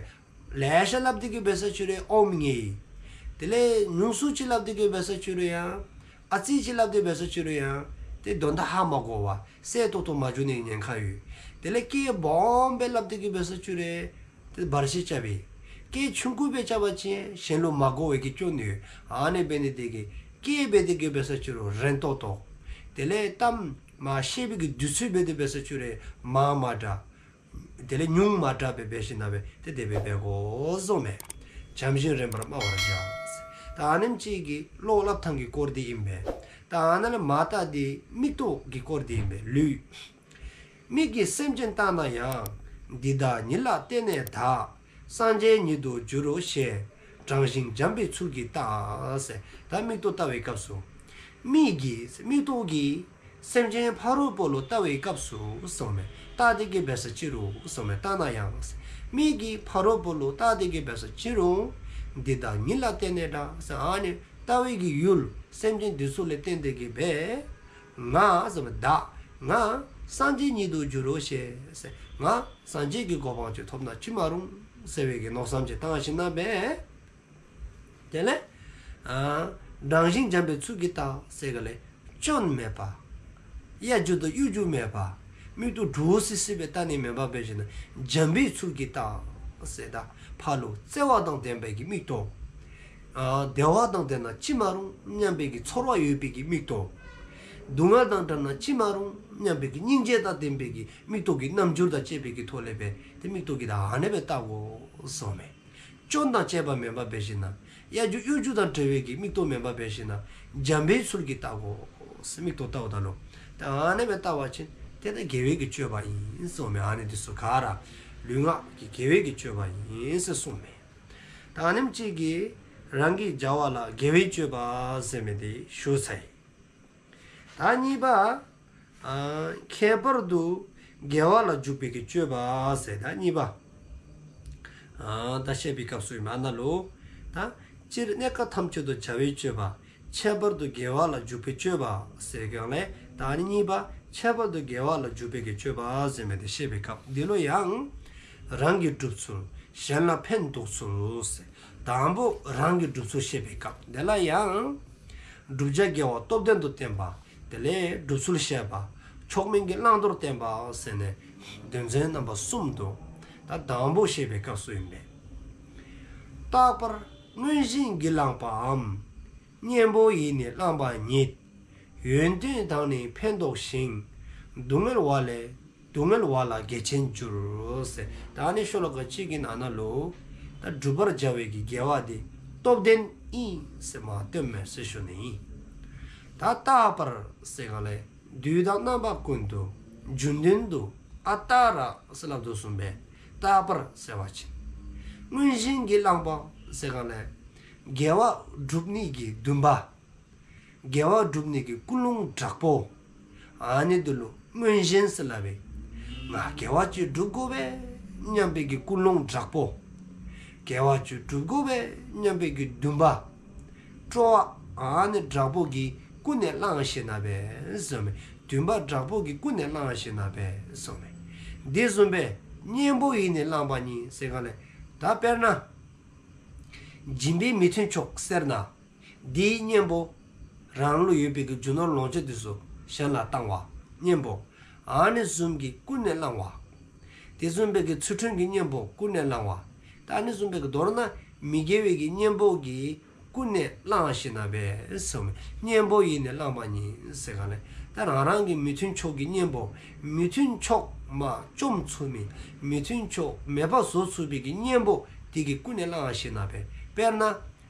ལེ་ཤ་སླབ་སྟེ་གི་འབད་ས་ཅི་རུང་ཨོམ་ངེ་ཡི། དེ་ལས་ཉུང་སུ་ཅིག་སླབ་སྟེ་གི་འབད་ས་ཅི་རུང་ཡང་ཨ་ཙི་ཅིག་སླབ་སྟེ་འབད་ས་ཅི་རུང་ཡང་དེ་དོན་དག་ཧ་མ་གོ་བར་གསལ་ཏོག་ཏོ་མ་འགྱོ་ནི་ཉེན་ཁ་ཡོད། དེ་ལས་སྐད་སྦོམ་སྦེ་སླབ་སྟེ་གི་འབད་ས་ཅི་རུང་དེ་བར་ཆད་རྐྱབ་པས། སྐད་ཆུང་ཀུ་སྦེ་རྐྱབ་པ་ཅིན་གཞན་ལུ་མ་གོ་བའི་གི་སྐྱོན་ཡོད། ཨ་ནི་འབད་ནི་དེ་གིས་སྐད་འབད་དེ་གི་འབད་ས་ཅི་རུང་རན་ཏོག་ཏོ། དེ་ལས་གཏམ་མ་བཤད་པའི་གི་དུས་ཚོད་འབད་དེ་འབད་ས་ཅི་རུང་མང་མ་དྲགས། དེ་ལས་ཉུང་མ་དྲགས་སྦེ་འབད་ཞིནམ་ན་སྦེ་དེ་དེ་སྦེ་འབད་དགོ་ཟེརཝ་མས། བྱམས་ཤིང་རན་པར་སྨྲ་བར་བྱ། ད་ཨ་ནེམ་ཅིག་གིས་བློ་སླབ་ཐངས་ཀྱི་སྐོར་འདི་ཨིན་པས། ད་ཨ་ནཱ་ལས་མར་ད་འདི་མིག་ཏོ་གི་སྐོར་འདི་ཨིན་པས། ལུས། མིག་གིས་སེམས་ཅན་བལྟ་ན་ཡང་། འདི་དག་ཉིད་ལ་བརྟེན་ནས་བདག་སངས་རྒྱས་ཉིད་དུ་འགྱུར་རོ་ཞེས། དྲང་ཞིང་འཇམ་པའི་ཚུལ་གྱིས་བལྟ། ཟེར་ད་མིག་ཏོ་བལྟ་བའི་སྐབས་སུ། མིག་གིས་མིག་ཏོ་གིས་ སེམས་ཅན་ཕ་རོལ་པོ་ལུ་ལྟ་བའི་སྐབས་སུ་གསུངསམ་མས། ལྟ་སྟེ་གི་འབད་ས་ཅི་རུང་གསུངསམ་མས། ལྟ་ན་ཡང་། མིག་གིས་ཕ་རོལ་པོ་ལུ་ལྟ་སྟེ་གི་འབད་ས་ཅི་རུང་། འདི་དག་ཉིད་ལ་བརྟེན་ནས་འདྲ། ཨ་ནི་ལྟ་བའི་གི་ཡུལ་སེམས་ཅན་འདི་ཚུ་ལུ་བརྟེན་ཏེ་གི་འབད། ང་གསུངསམ་མས། བདག་ང་སངས་རྒྱས་ཉིད་དུ་འགྱུར་རོ་ཞེས། ང་སངས་རྒྱས་ཀྱི་གོ་འཕང་ཅིག་ཐོབ་ན་ཅི་མ་རུང་ཟེར་བའི་གི་མནོ་བསམ་ཅིག་བཏང་ཞིནམ་ལས་འབད། དེ་ལས་ཨ་སྦྲང་ཞིང་འཇམ་པའི་ཚུལ་གྱིས་བལྟ་ཟེར་ག་ལས་སྐྱོན་མེད་པ། གཡའ་རྒྱུ་དང་གཡུ་རྒྱུ་མེད་པ། མིག་ཏོ་འདྲོག་སི་སི་སྦེ་བལྟ་ནི་མེན་པར་འབད་ཞིནམ་ལས་འཇམ་པའི་ཚུལ་གྱིས་བལྟ་ཟེར། ད་ཕར་ལུ་བརྩེ་བ་དང་ལྡན་པའི་གི་མིག་ཏོ། ཨ་བདེ་བ་དང་ལྡན་ན་ཅི་མ་རུང་སྙམ་པའི་གི་ཚོར་བ་ཡོད་པའི་གི་མིག་ཏོ། སྡུག་བསྔལ་དང་བྲལ་ན་ཅི་མ་རུང་སྙམ་པའི་གི་སྙིང་རྗེ་དང་ལྡན་པའི་གི་མིག་ཏོ་གི་རྣམ་འགྱུར་དང་བཅས་པའི་གི་ཐོག་ལས་འབད་དེ་མིག་ཏོ་གིས་ད་ཨ་ནེ་སྦེ་བལྟ་དགོ་གསུངསམ་མས། སྐྱོན་དང་བཅས་པ་མེན་པར་འབད་ཞིནམ་ལས་གཡའ་རྒྱུ་གཡུ་རྒྱུ་དང་བྲལ་བའི་གི་མིག་ཏོ་མེན་པར་འབད་ཞིནམ་ལས་འཇམ་པའི་ཚུལ་གྱིས་བལྟ་དགོ་ཟེར། མིག་ཏོ་བལྟཝ་ད་ལུ། ད་ཨ་ནེ་སྦེ་བལྟ་བ་ཅིན་དེ་ད་དགེ་བའི་གི་སྤྱོད་པ་ཨིན་གསུངསམ་མས། ཨ་ནི་འདི་ཚུ་ག་ར་ལུས་ངག་གི་དགེ་བའི་གི་སྤྱོད་པ་ཨིན་ཟེར་གསུངསམ་མས། ད་ཨ་ནེམ་ཅིག་གིས་རང་གི་བྱ་བ་ལ་དགེ་བའི་སྤྱོད་པ་ཟེར་མི་དེ་ཞུ་ཚར་ཡི། ད་གཉིས་པ། ཨ་ཁྱད་པར་དུ་དགེ་བ་ལ་འཇུག་པའི་གི་སྤྱོད་པ་ཟེར། ད་གཉིས་པ། ཨ་ད་བཤད་པའི་སྐབས་སུ་ཨིནམ་ཨ་ནཱ་ལུ། ད་སྤྱིར་གནས་སྐབས་ཐམས་ཅད་དུ་བྱ་བའི་སྤྱོད་པ། ཁྱད་པར་དུ་དགེ་བ་ལ་འཇུག་པའི་སྤྱོད་པ་ཟེར་གང་ལས་ད་ཨ་ནི་གཉིས་པ་ཁྱད་པར་དུ་དགེ་བ་ལ་འཇུག་པའི་གི་སྤྱོད་པ་ཟེར་མི་དེ་བཤད་པའི་སྐབས་འདི་ལུ་ཡང་། རང་གིས་སྒྲུབ་ཚུལ། གཞན་ལ་ཕན་འདོགས་ཚུལ་ཟེར། དང་པོ་རང་གིས་སྒྲུབ་ཚུལ་བཤད་པའི་སྐབས་འདི་ལུ་ཡང་། བསྒྲུབ་བྱ་དགེ་བ་སྟོབས་ལྡན་དུ་བསྟན་པ། དེ་ལས་སྒྲུབ་ཚུལ་བཤད་པ། མཆོག་དམན་གྱི་བླང་དོར་བསྟན་པ་ཟེར་ནས་དོན་ཚན་རྣམ་པ་གསུམ་དུ། ད་དང་པོ་བཤད་པའི་སྐབས་སུ་ཨིན་པས། རྟག་པར་མངོན་ཞེན་གྱིས་བསླངས་པའམ། གཉེན་པོ་ཡིས་ནི་བསླངས་པ་ཉིད། ཡོན་ཏན་དང་ནི་ཕན་འདོགས་ཤིང་། སྡུག་བསྔལ་བ་ལས་སྡུག་བསྔལ་བ་ལ་དགེ་ཆེན་འགྱུར་ཟེར། ད་ཨ་ནི་ཤོ་ལོ་ཀ་གཅིག་གི་ནང་ན་ལུ། ད་བསྒྲུབ་པར་བྱ་བའི་གི་དགེ་བ་དེ་སྟོབས་ལྡན་ཨིན་ཟེར་མ་སྟོནམ་མས་ཟེར་ཞུ་ནི་ཨིན། ད་རྟག་པར་ཟེར་གང་ལས་དུས་དང་རྣམ་པ་ཀུན་ཏུ་རྒྱུན་ལྡན་དུ་ཨ་རྟག་ར་ཟེར་སླབ་དོ་བཟུམ་སྦེ་རྟག་པར་ཟེར་བ་ཅིན། མངོན་ཞེན་གྱིས་བསླངས་པ་ཟེར་གང་ལས་དགེ་བ་སྒྲུབ་ནི་གི་འདུན་པ། དགེ་བ་སྒྲུབ་ནི་གི་ཀུན་སློང་དྲག་པོ། ཨ་ནི་འདི་ལུ་མངོན་ཞེན་ཟེར་སླབ་པས། ང་དགེ་བ་ཅིག་སྒྲུབ་དགོ་པས་སྙམ་པའི་གི་ཀུན་སློང་དྲག་པོ། དགེ་བ་ཅིག་སྒྲུབ་དགོ་པས་སྙམ་པའི་གི་འདུན་པ། སྤྲོ་བ་ཨ་ནི་དྲག་པོ་གིས་ཀུན་ནས་བསླངས་ཞིནམ་ལས་འབད་གསུངསམ་མས། འདུན་པ་དྲག་པོ་གིས་ཀུན་ནས་བསླངས་ཞིནམ་ལས་འབད་གསུངསམ་མས། དེ་བཟུམ་སྦེ་གཉེན་པོ་ཡིས་ནི་བསླངས་པ་ཉིད་ཟེར་གང་ལས། ད་དཔེར་ན། སྦྱིན་པའི་མི་མཐུན་ཕྱོགས་སེལ་ན། དེའི་གཉེན་པོ་རང་ལུ་ཡོད་པའི་གི་རྒྱུ་ནོར་ལོངས་སྤྱོད་དེ་ཚུ་གཞན་ལ་བཏང་བ། གཉེན་པོ་ཨ་ནི་བཟུམ་གྱིས་ཀུན་ནས་བསླངས་པ། དེ་བཟུམ་སྦེ་གི་ཚུལ་ཁྲིམས་ཀྱི་གཉེན་པོ་ཀུན་ནས་བསླངས་པ། ད་ཨ་ནི་བཟུམ་སྦེ་གི་མདོར་ན་མི་དགེ་བའི་གི་གཉེན་པོ་གིས་ཀུན་ནས་བསླངས་ཞིནམ་ལས་འབད་གསུངསམ་མས། གཉེན་པོ་ཡིས་ནི་བསླངས་པ་ཉིད་ཟེར་གང་ལས། ད་རང་རང་གི་མི་མཐུན་ཕྱོགས་ཀྱི་གཉེན་པོ། མི་མཐུན་ཕྱོགས་མ་བཅོམ་ཚུགས་མི། མི་མཐུན་ཕྱོགས་མེདཔ་བཟོ་ཚུགས་པའི་གི་གཉེན་པོ་དེ་གིས་ཀུན་ནས་བསླངས་ཞིནམ་ལས་འབད། དཔེར་ན།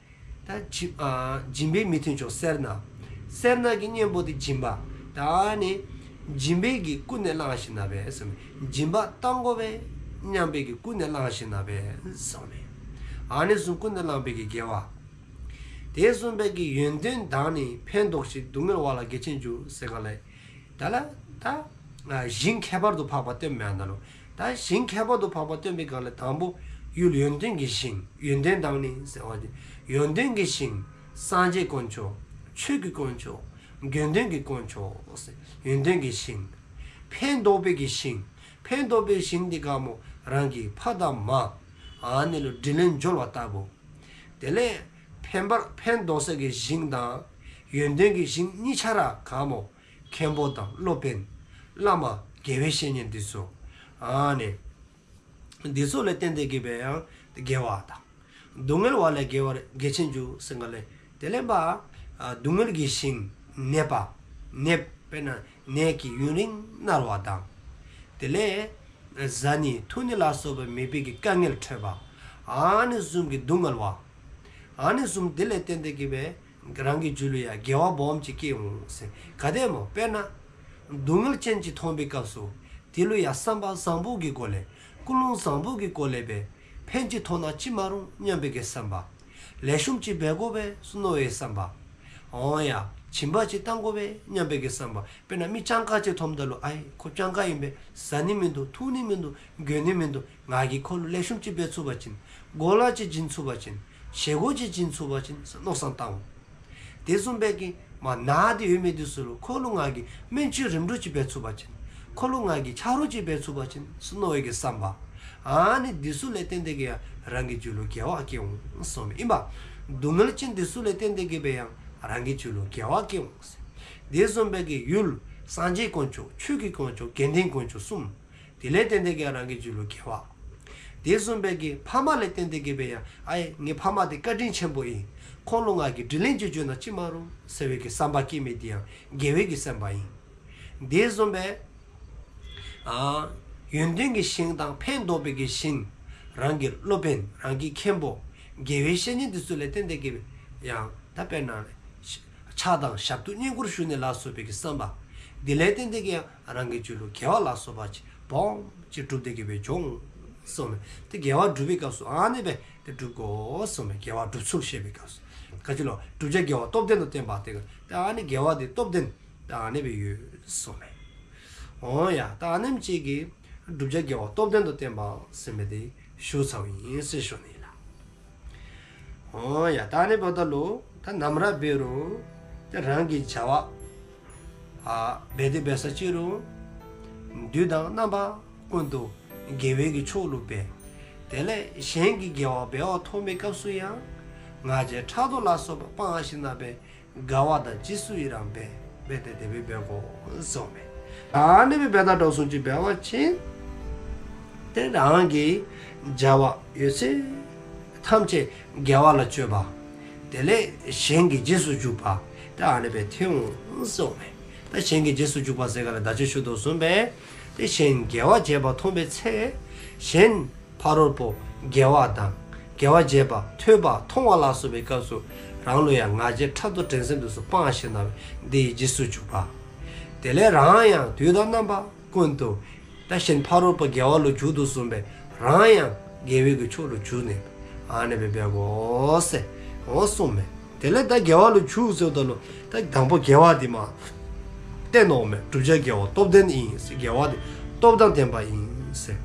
ད་སྦྱིན་ཨ་སྦྱིན་པའི་མི་མཐུན་ཕྱོགས་སེར་སྣ། སེར་སྣ་གི་གཉེན་པོ་དེ་སྦྱིན་པ། ད་ཨ་ནི་སྦྱིན་པའི་གིས་ཀུན་ནས་བསླངས་ཞིནམ་ལས་འབད་གསུངསམ་མས། སྦྱིན་པ་བཏང་དགོ་པས་སྙམ་པའི་གི་ཀུན་ནས་བསླངས་ཞིནམ་ལས་འབད་གསུངསམ་མས། ཨ་ནི་བཟུམ་ཀུན་ནས་བསླངས་པའི་གི་དགེ་བ། དེ་བཟུམ་སྦེ་གི་ཡོན་ཏན་དང་ནི་ཕན་འདོགས་ཤིང་། སྡུག་བསྔལ་བ་ལ་དགེ་ཆེན་འགྱུར་ཟེར་གང་ལས། ད་ལ་ད་ཨ་ཞིང་ཁྱད་པར་དུ་འཕགས་པ་སྟོནམ་མས་ཨ་ནཱ་ལུ། ད་ཞིང་ཁྱད་པར་དུ་འཕགས་པ་སྟོན་པའི་སྒང་ལས་དང་པོ་ཡུལ་ཡོན་ཏན་གྱི་ཞིང་། ཡོན་ཏན་དང་ནི་ཟེར་བ་ཅིན་ཡོན་ཏན་གྱི་ཞིང་། སངས་རྒྱས་དཀོན་མཆོག། ཆོས་ཀྱི་དཀོན་མཆོག། དགེ་འདུན་གྱི་དཀོན་མཆོག་ཟེར། ཡོན་ཏན་གྱི་ཞིང་། ཕན་འདོགས་པའི་གི་ཞིང་། ཕན་འདོགས་པའི་ཞིང་འདི་ག་སྨོ། རང་གི་ཕ་དང་མ་ཨ་ནི་ལུ་དྲིན་ལན་འཇལ་བ་ལྟ་བུ། དེ་ལས་ཕན་པར་ཕན་འདོགས་ས་གི་ཞིང་དང་ཡོན་ཏན་གྱི་ཞིང་གཉིས་ཆ་ར་ག་སྨོ། མཁན་པོ་དང་སློབ་དཔོན། བླ་མ་དགེ་བའི་བཤེས་གཉེན་འདི་ཚུ། ཨ་ནི་འདི་ཚུ་ལུ་བརྟེན་ཏེ་གི་འབད་ཡང་དགེ་བ་དང་། སྡུག་བསྔལ་བ་ལས་དགེ་བ་དགེ་ཆེན་འགྱུར་ཟེར་གང་ལས། དེ་ལས་འབད་ཨ་སྡུག་བསྔལ་གྱི་ཞིང་ནདཔ། ནདཔ་དཔེར་ན་ནད་ཀྱིས་ཡུན་རིང་མནར་བ་དང་། དེ་ལས་བཟའ་ནི་འཐུང་ནི་ལ་སོགས་པ་མེད་པའི་གི་དཀའ་ངལ་འཕྲད་པ། ཨ་ནི་བཟུམ་གྱི་སྡུག་བསྔལ་བ། ཨ་ནི་བཟུམ་དེ་ལས་བརྟེན་ཏེ་གི་འབད་རང་གི་རྒྱུད་ལུ་ཡང་དགེ་བ་སྦོམ་ཅིག་སྐྱེ་འོང་ཟེར། ག་དེ་སྨོ། དཔེར་ན་སྡུག་བསྔལ་ཅན་ཅིག་མཐོང་པའི་སྐབས་སུ་དེ་ལུ་ཡང་བསམ་པ་བཟང་པོ་གི་སྒོ་ལས་ཀུན་སློང་བཟང་པོ་གི་སྒོ་ལས་འབད་ཕན་ཅིག་ཐོགས་ན་ཅི་མ་རུང་སྙམ་པའི་གི་བསམ་པ། ལེགས་ཤོམ་ཅིག་འབད་དགོ་པས་ཟེར་མནོ་བའི་བསམ་པ། འོང་ཡ། སྦྱིན་པ་ཅིག་བཏང་དགོ་པས་སྙམ་པའི་གི་བསམ་པ། དཔེར་ན་མི་སྤྱང་ཀ་ཅིག་མཐོངམ་ད་ལུ་ཨའི་ཁོ་སྤྱང་ཀ་ཨིན་པས། བཟའ་ནི་མིན་འདུག། འཐུང་ནི་མིན་འདུག། གྱོན་ནི་མིན་འདུག། ང་གིས་ཁོ་ལུ་ལེགས་ཤོམ་ཅིག་འབད་ཚུགས་པ་ཅིན། གོ་ལ་ཅིག་བྱིན་ཚུགས་པ་ཅིན། བཞེས་སྒོ་ཅིག་བྱིན་ཚུགས་པ་ཅིན་ཟེར་མནོ་བསམ་བཏང་འོང་། དེ་བཟུམ་སྦེ་གི་མ་ན་སྟེ་ཡོད་མི་འདི་ཚུ་ལུ་ཁོ་ལུ་ང་གིས་སྨན་བཅོས་རིམ་གྲོ་ཅིག་འབད་ཚུགས་པ་ཅིན། ཁོ་ལུ་ང་གིས་ཆ་རོགས་ཅིག་འབད་ཚུགས་པ་ཅིན་ཟེར་མནོ་བའི་གི་བསམ་པ། ཨ་ནི་འདི་ཚུ་ལས་བརྟེན་ཏེ་གི་ཡང་རང་གི་རྒྱུད་ལུ་དགེ་བ་སྐྱེ་འོང་གསུངས་མས། ཨིན་པ། སྡུག་བསྔལ་ཅན་འདི་ཚུ་ལས་བརྟེན་ཏེ་གི་སྦེ་ཡང་རང་གི་རྒྱུད་ལུ་དགེ་བ་སྐྱེ་འོང་ཟེར། དེ་བཟུམ་སྦེ་གི་ཡུལ་སངས་རྒྱས་དཀོན་མཆོག། ཆོས་ཀྱི་དཀོན་མཆོག། དགེ་འདུན་དཀོན་མཆོག་གསུམ། དེ་ལས་བརྟེན་ཏེ་གི་རང་གི་རྒྱུད་ལུ་དགེ་བ། དེ་བཟུམ་སྦེ་གི་ཕ་མ་ལས་བརྟེན་ཏེ་གི་སྦེ་ཡང་ཨའི་ངེའི་ཕ་མ་འདི་བཀའ་དྲིན་ཆེན་པོ་ཨིན། ཁོང་ལུ་ང་གིས་དྲིན་ལན་ཅིག་འཇལ་ན་ཅི་མ་རུང་ཟེར་བའི་གི་བསམ་པ་སྐྱེ་མི་འདི་ཡང་དགེ་བའི་གི་བསམ་པ་ཨིན། དེ་བཟུམ་སྦེ་ཨ་ཡོན་ཏན་གྱི་ཞིང་དང་ཕན་འདོགས་པའི་གི་ཞིང་། རང་གི་སློབ་དཔོན། རང་གི་མཁན་པོ། དགེ་བའི་བཤེས་གཉེན་འདི་ཚུ་ལས་བརྟེན་ཏེ་གི་སྦེ་ཡང་ད་དཔེར་ན་ཕྱག་དང་ཞབས་ཏོག་བསྙེན་བཀུར་ཞུ་ནི་ལ་སོགས་པའི་གི་བསམ་པ། དེ་ལས་བརྟེན་ཏེ་གི་ཡང་རང་གི་རྒྱུད་ལུ་དགེ་བ་ལ་སོགས་པ་ཅིག་སྦོམ་ཅིག་སྒྲུབ་སྟེ་གི་སྦེ་འགྱོ་འོང་གསུངས་མས། ཏེ་དགེ་བ་སྒྲུབ་པའི་སྐབས་སུ་ཨ་ནི་སྦེ་ཏེ་སྒྲུབ་དགོ་གསུངས་མས། དགེ་བ་སྒྲུབ་ཚུལ་བཤད་པའི་སྐབས་སུ། ག་ཅི་ལོ། བསྒྲུབ་བྱ་དགེ་བ་སྟོབས་ལྡན་དུ་བསྟན་པ་དེ་ག་ཏེ་ཨ་ནི་དགེ་བ་དེ་སྟོབས་ལྡན་ཏེ་ཨ་ནི་སྦེ་ཡོད་གསུངས་མས། འོང་ཡ། ད་ཨ་ནེམ་ཅིག་གིས་བསྒྲུབ་བྱ་དགེ་བ་སྟོབས་ལྡན་དུ་བསྟན་པ་ཟེར་མི་དེ་ཞུ་ཚརཝ་ཨིན་ཟེར་ཞུ་ནི་ལགས། འོང་ཡ། ད་ཨ་ནི་འབདཝ་ད་ལུ་ད་ནམ་ར་འབད་རུང་ད་རང་གི་བྱ་བ་ཨ་འབད་དེ་འབད་ས་ཅི་རུང་དུས་དང་རྣམ་པ་ཀུན་ཏུ་དགེ་བའི་གི་ཕྱོགས་ལུ་འབད། དེ་ལས་གཞན་གྱི་དགེ་བ་འབདཝ་མཐོང་བའི་སྐབས་སུ་ཡང་ང་རྒྱལ་ཕྲག་དོག་ལ་སོགས་པ་སྤང་ཞིནམ་ལས་དགའ་བ་དང་རྗེས་སུ་ཡི་རང་འབད། འབད་དེ་དེ་སྦེ་འབད་དགོ་གསུངས་མས། ཨ་ནི་སྦེ་འབདཝ་ད་འགྲོ་སོང་ཅིག་འབད་བ་ཅིན་ཏེ་རང་གི་བྱ་བ་ཡོད་ཚད་ཐམས་ཅད་དགེ་བ་ལ་སྤྱོད་པ། དེ་ལས་གཞན་གྱི་རྗེས་སུ་འཇུག་པ། ཏེ་ཨ་ནི་སྦེ་ཐོན་འོང་གསུངས་མས། ད་གཞན་གྱི་རྗེས་སུ་འཇུག་པ་ཟེར་ག་ལས་ད་ཅི་ཞུ་དོ་བཟུམ་སྦེ་ཏེ་གཞན་དགེ་བ་བྱེད་པ་མཐོང་བའི་ཚེ་གཞན་ཕ་རོལ་པོ་དགེ་བ་དང་དགེ་བ་བྱེད་པ་ཐོས་པ་མཐོང་བ་ལ་སོགས་པའི་སྐབས་སུ་རང་ལུ་ཡང་ང་རྒྱལ་ཕྲག་དོག་འགྲན་སེམས་དེ་ཚུ་སྤང་ཞིནམ་ལས་དེའི་རྗེས་སུ་འཇུག་པ། དེ་ལས་རང་ཡང་དུས་དང་རྣམ་པ་ཀུན་ཏུ་ད་གཞན་ཕ་རོལ་པོ་དགེ་བ་ལུ་འཇུག་དོ་བཟུམ་སྦེ་རང་ཡང་དགེ་བའི་གི་ཕྱོགས་ལུ་འཇུག་ནི་ཨ་ནི་སྦེ་འབད་དགོ་ཟེར་འོང་གསུངས་མས། དེ་ལས་ད་དགེ་བ་ལུ་འཇུག་ཟེརཝ་ད་ལུ་ད་དང་པོ་དགེ་བ་འདི་མ་བསྟན་འོང་མས། བསྒྲུབ་བྱ་དགེ་བ་སྟོབས་ལྡན་ཨིན་ཟེར། དགེ་བ་འདི་སྟོབས་དང་ལྡན་པ་ཨིན་ཟེར་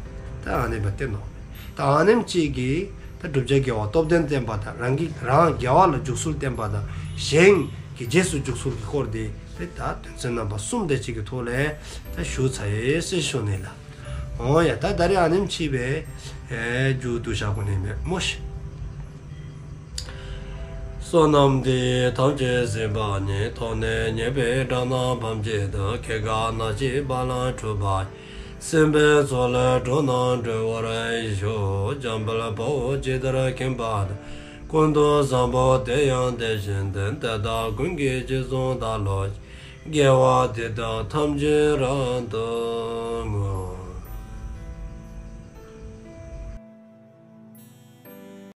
ད་ཨ་ནི་སྦེ་བསྟན་འོང་མས། ད་ཨ་ནེམ་ཅིག་གིས་ད་བསྒྲུབ་བྱ་དགེ་བ་སྟོབས་ལྡན་བསྟན་པ་དང་རང་གི་རང་དགེ་བ་ལ་འཇུག་ཚུལ་བསྟན་པ་དང་གཞན་གྱི་རྗེས་སུ་འཇུག་ཚུལ་གྱི་སྐོར་འདི་ཏེ་ད་དོན་ཚན་རྣམ་པ་གསུམ་དེ་ཅིག་གི་ཐོག་ལས་ད་ཞུ་ཚར་ཡི་ཟེར་ཞུ་ནི་ལགས། འོང་ཡ། ད་ད་རེས་ཨ་ནེམ་ཅིག་སྦེ་ཨེ་མཇུག་བསྡུ་བཞག་དགོ་ནི་མས་སྨོ་ཤིག། བསོད་ནམས་འདི་ཡིས་ཐམས་ཅད་གཟིགས་པ་ཉིད། ཐོབ་ནས་ཉེས་པའི་དགྲ་རྣམས་ཕམ་བྱས་ཏེ། སྐྱེ་རྒ་ན་འཆིའི་རྦ་རླབས་འཁྲུགས་པ་ཡི། སྲིད་པའི་མཚོ་ལས་འགྲོ་རྣམས་སྒྲོལ་བར་ཤོག། འཇམ་དཔལ་དཔའ་བོས་ཇི་ལྟར་མཁྱེན་པ་དང་། ཀུན་ཏུ་བཟང་པོ་དེ་ཡང་དེ་བཞིན་ཏེ། དེ་དག་ཀུན་གྱི་རྗེས་སུ་བདག་སློབ་ཅིང་། དགེ་བ་འདི་དག་ཐམས་ཅད་རབ་ཏུ་བསྔོ།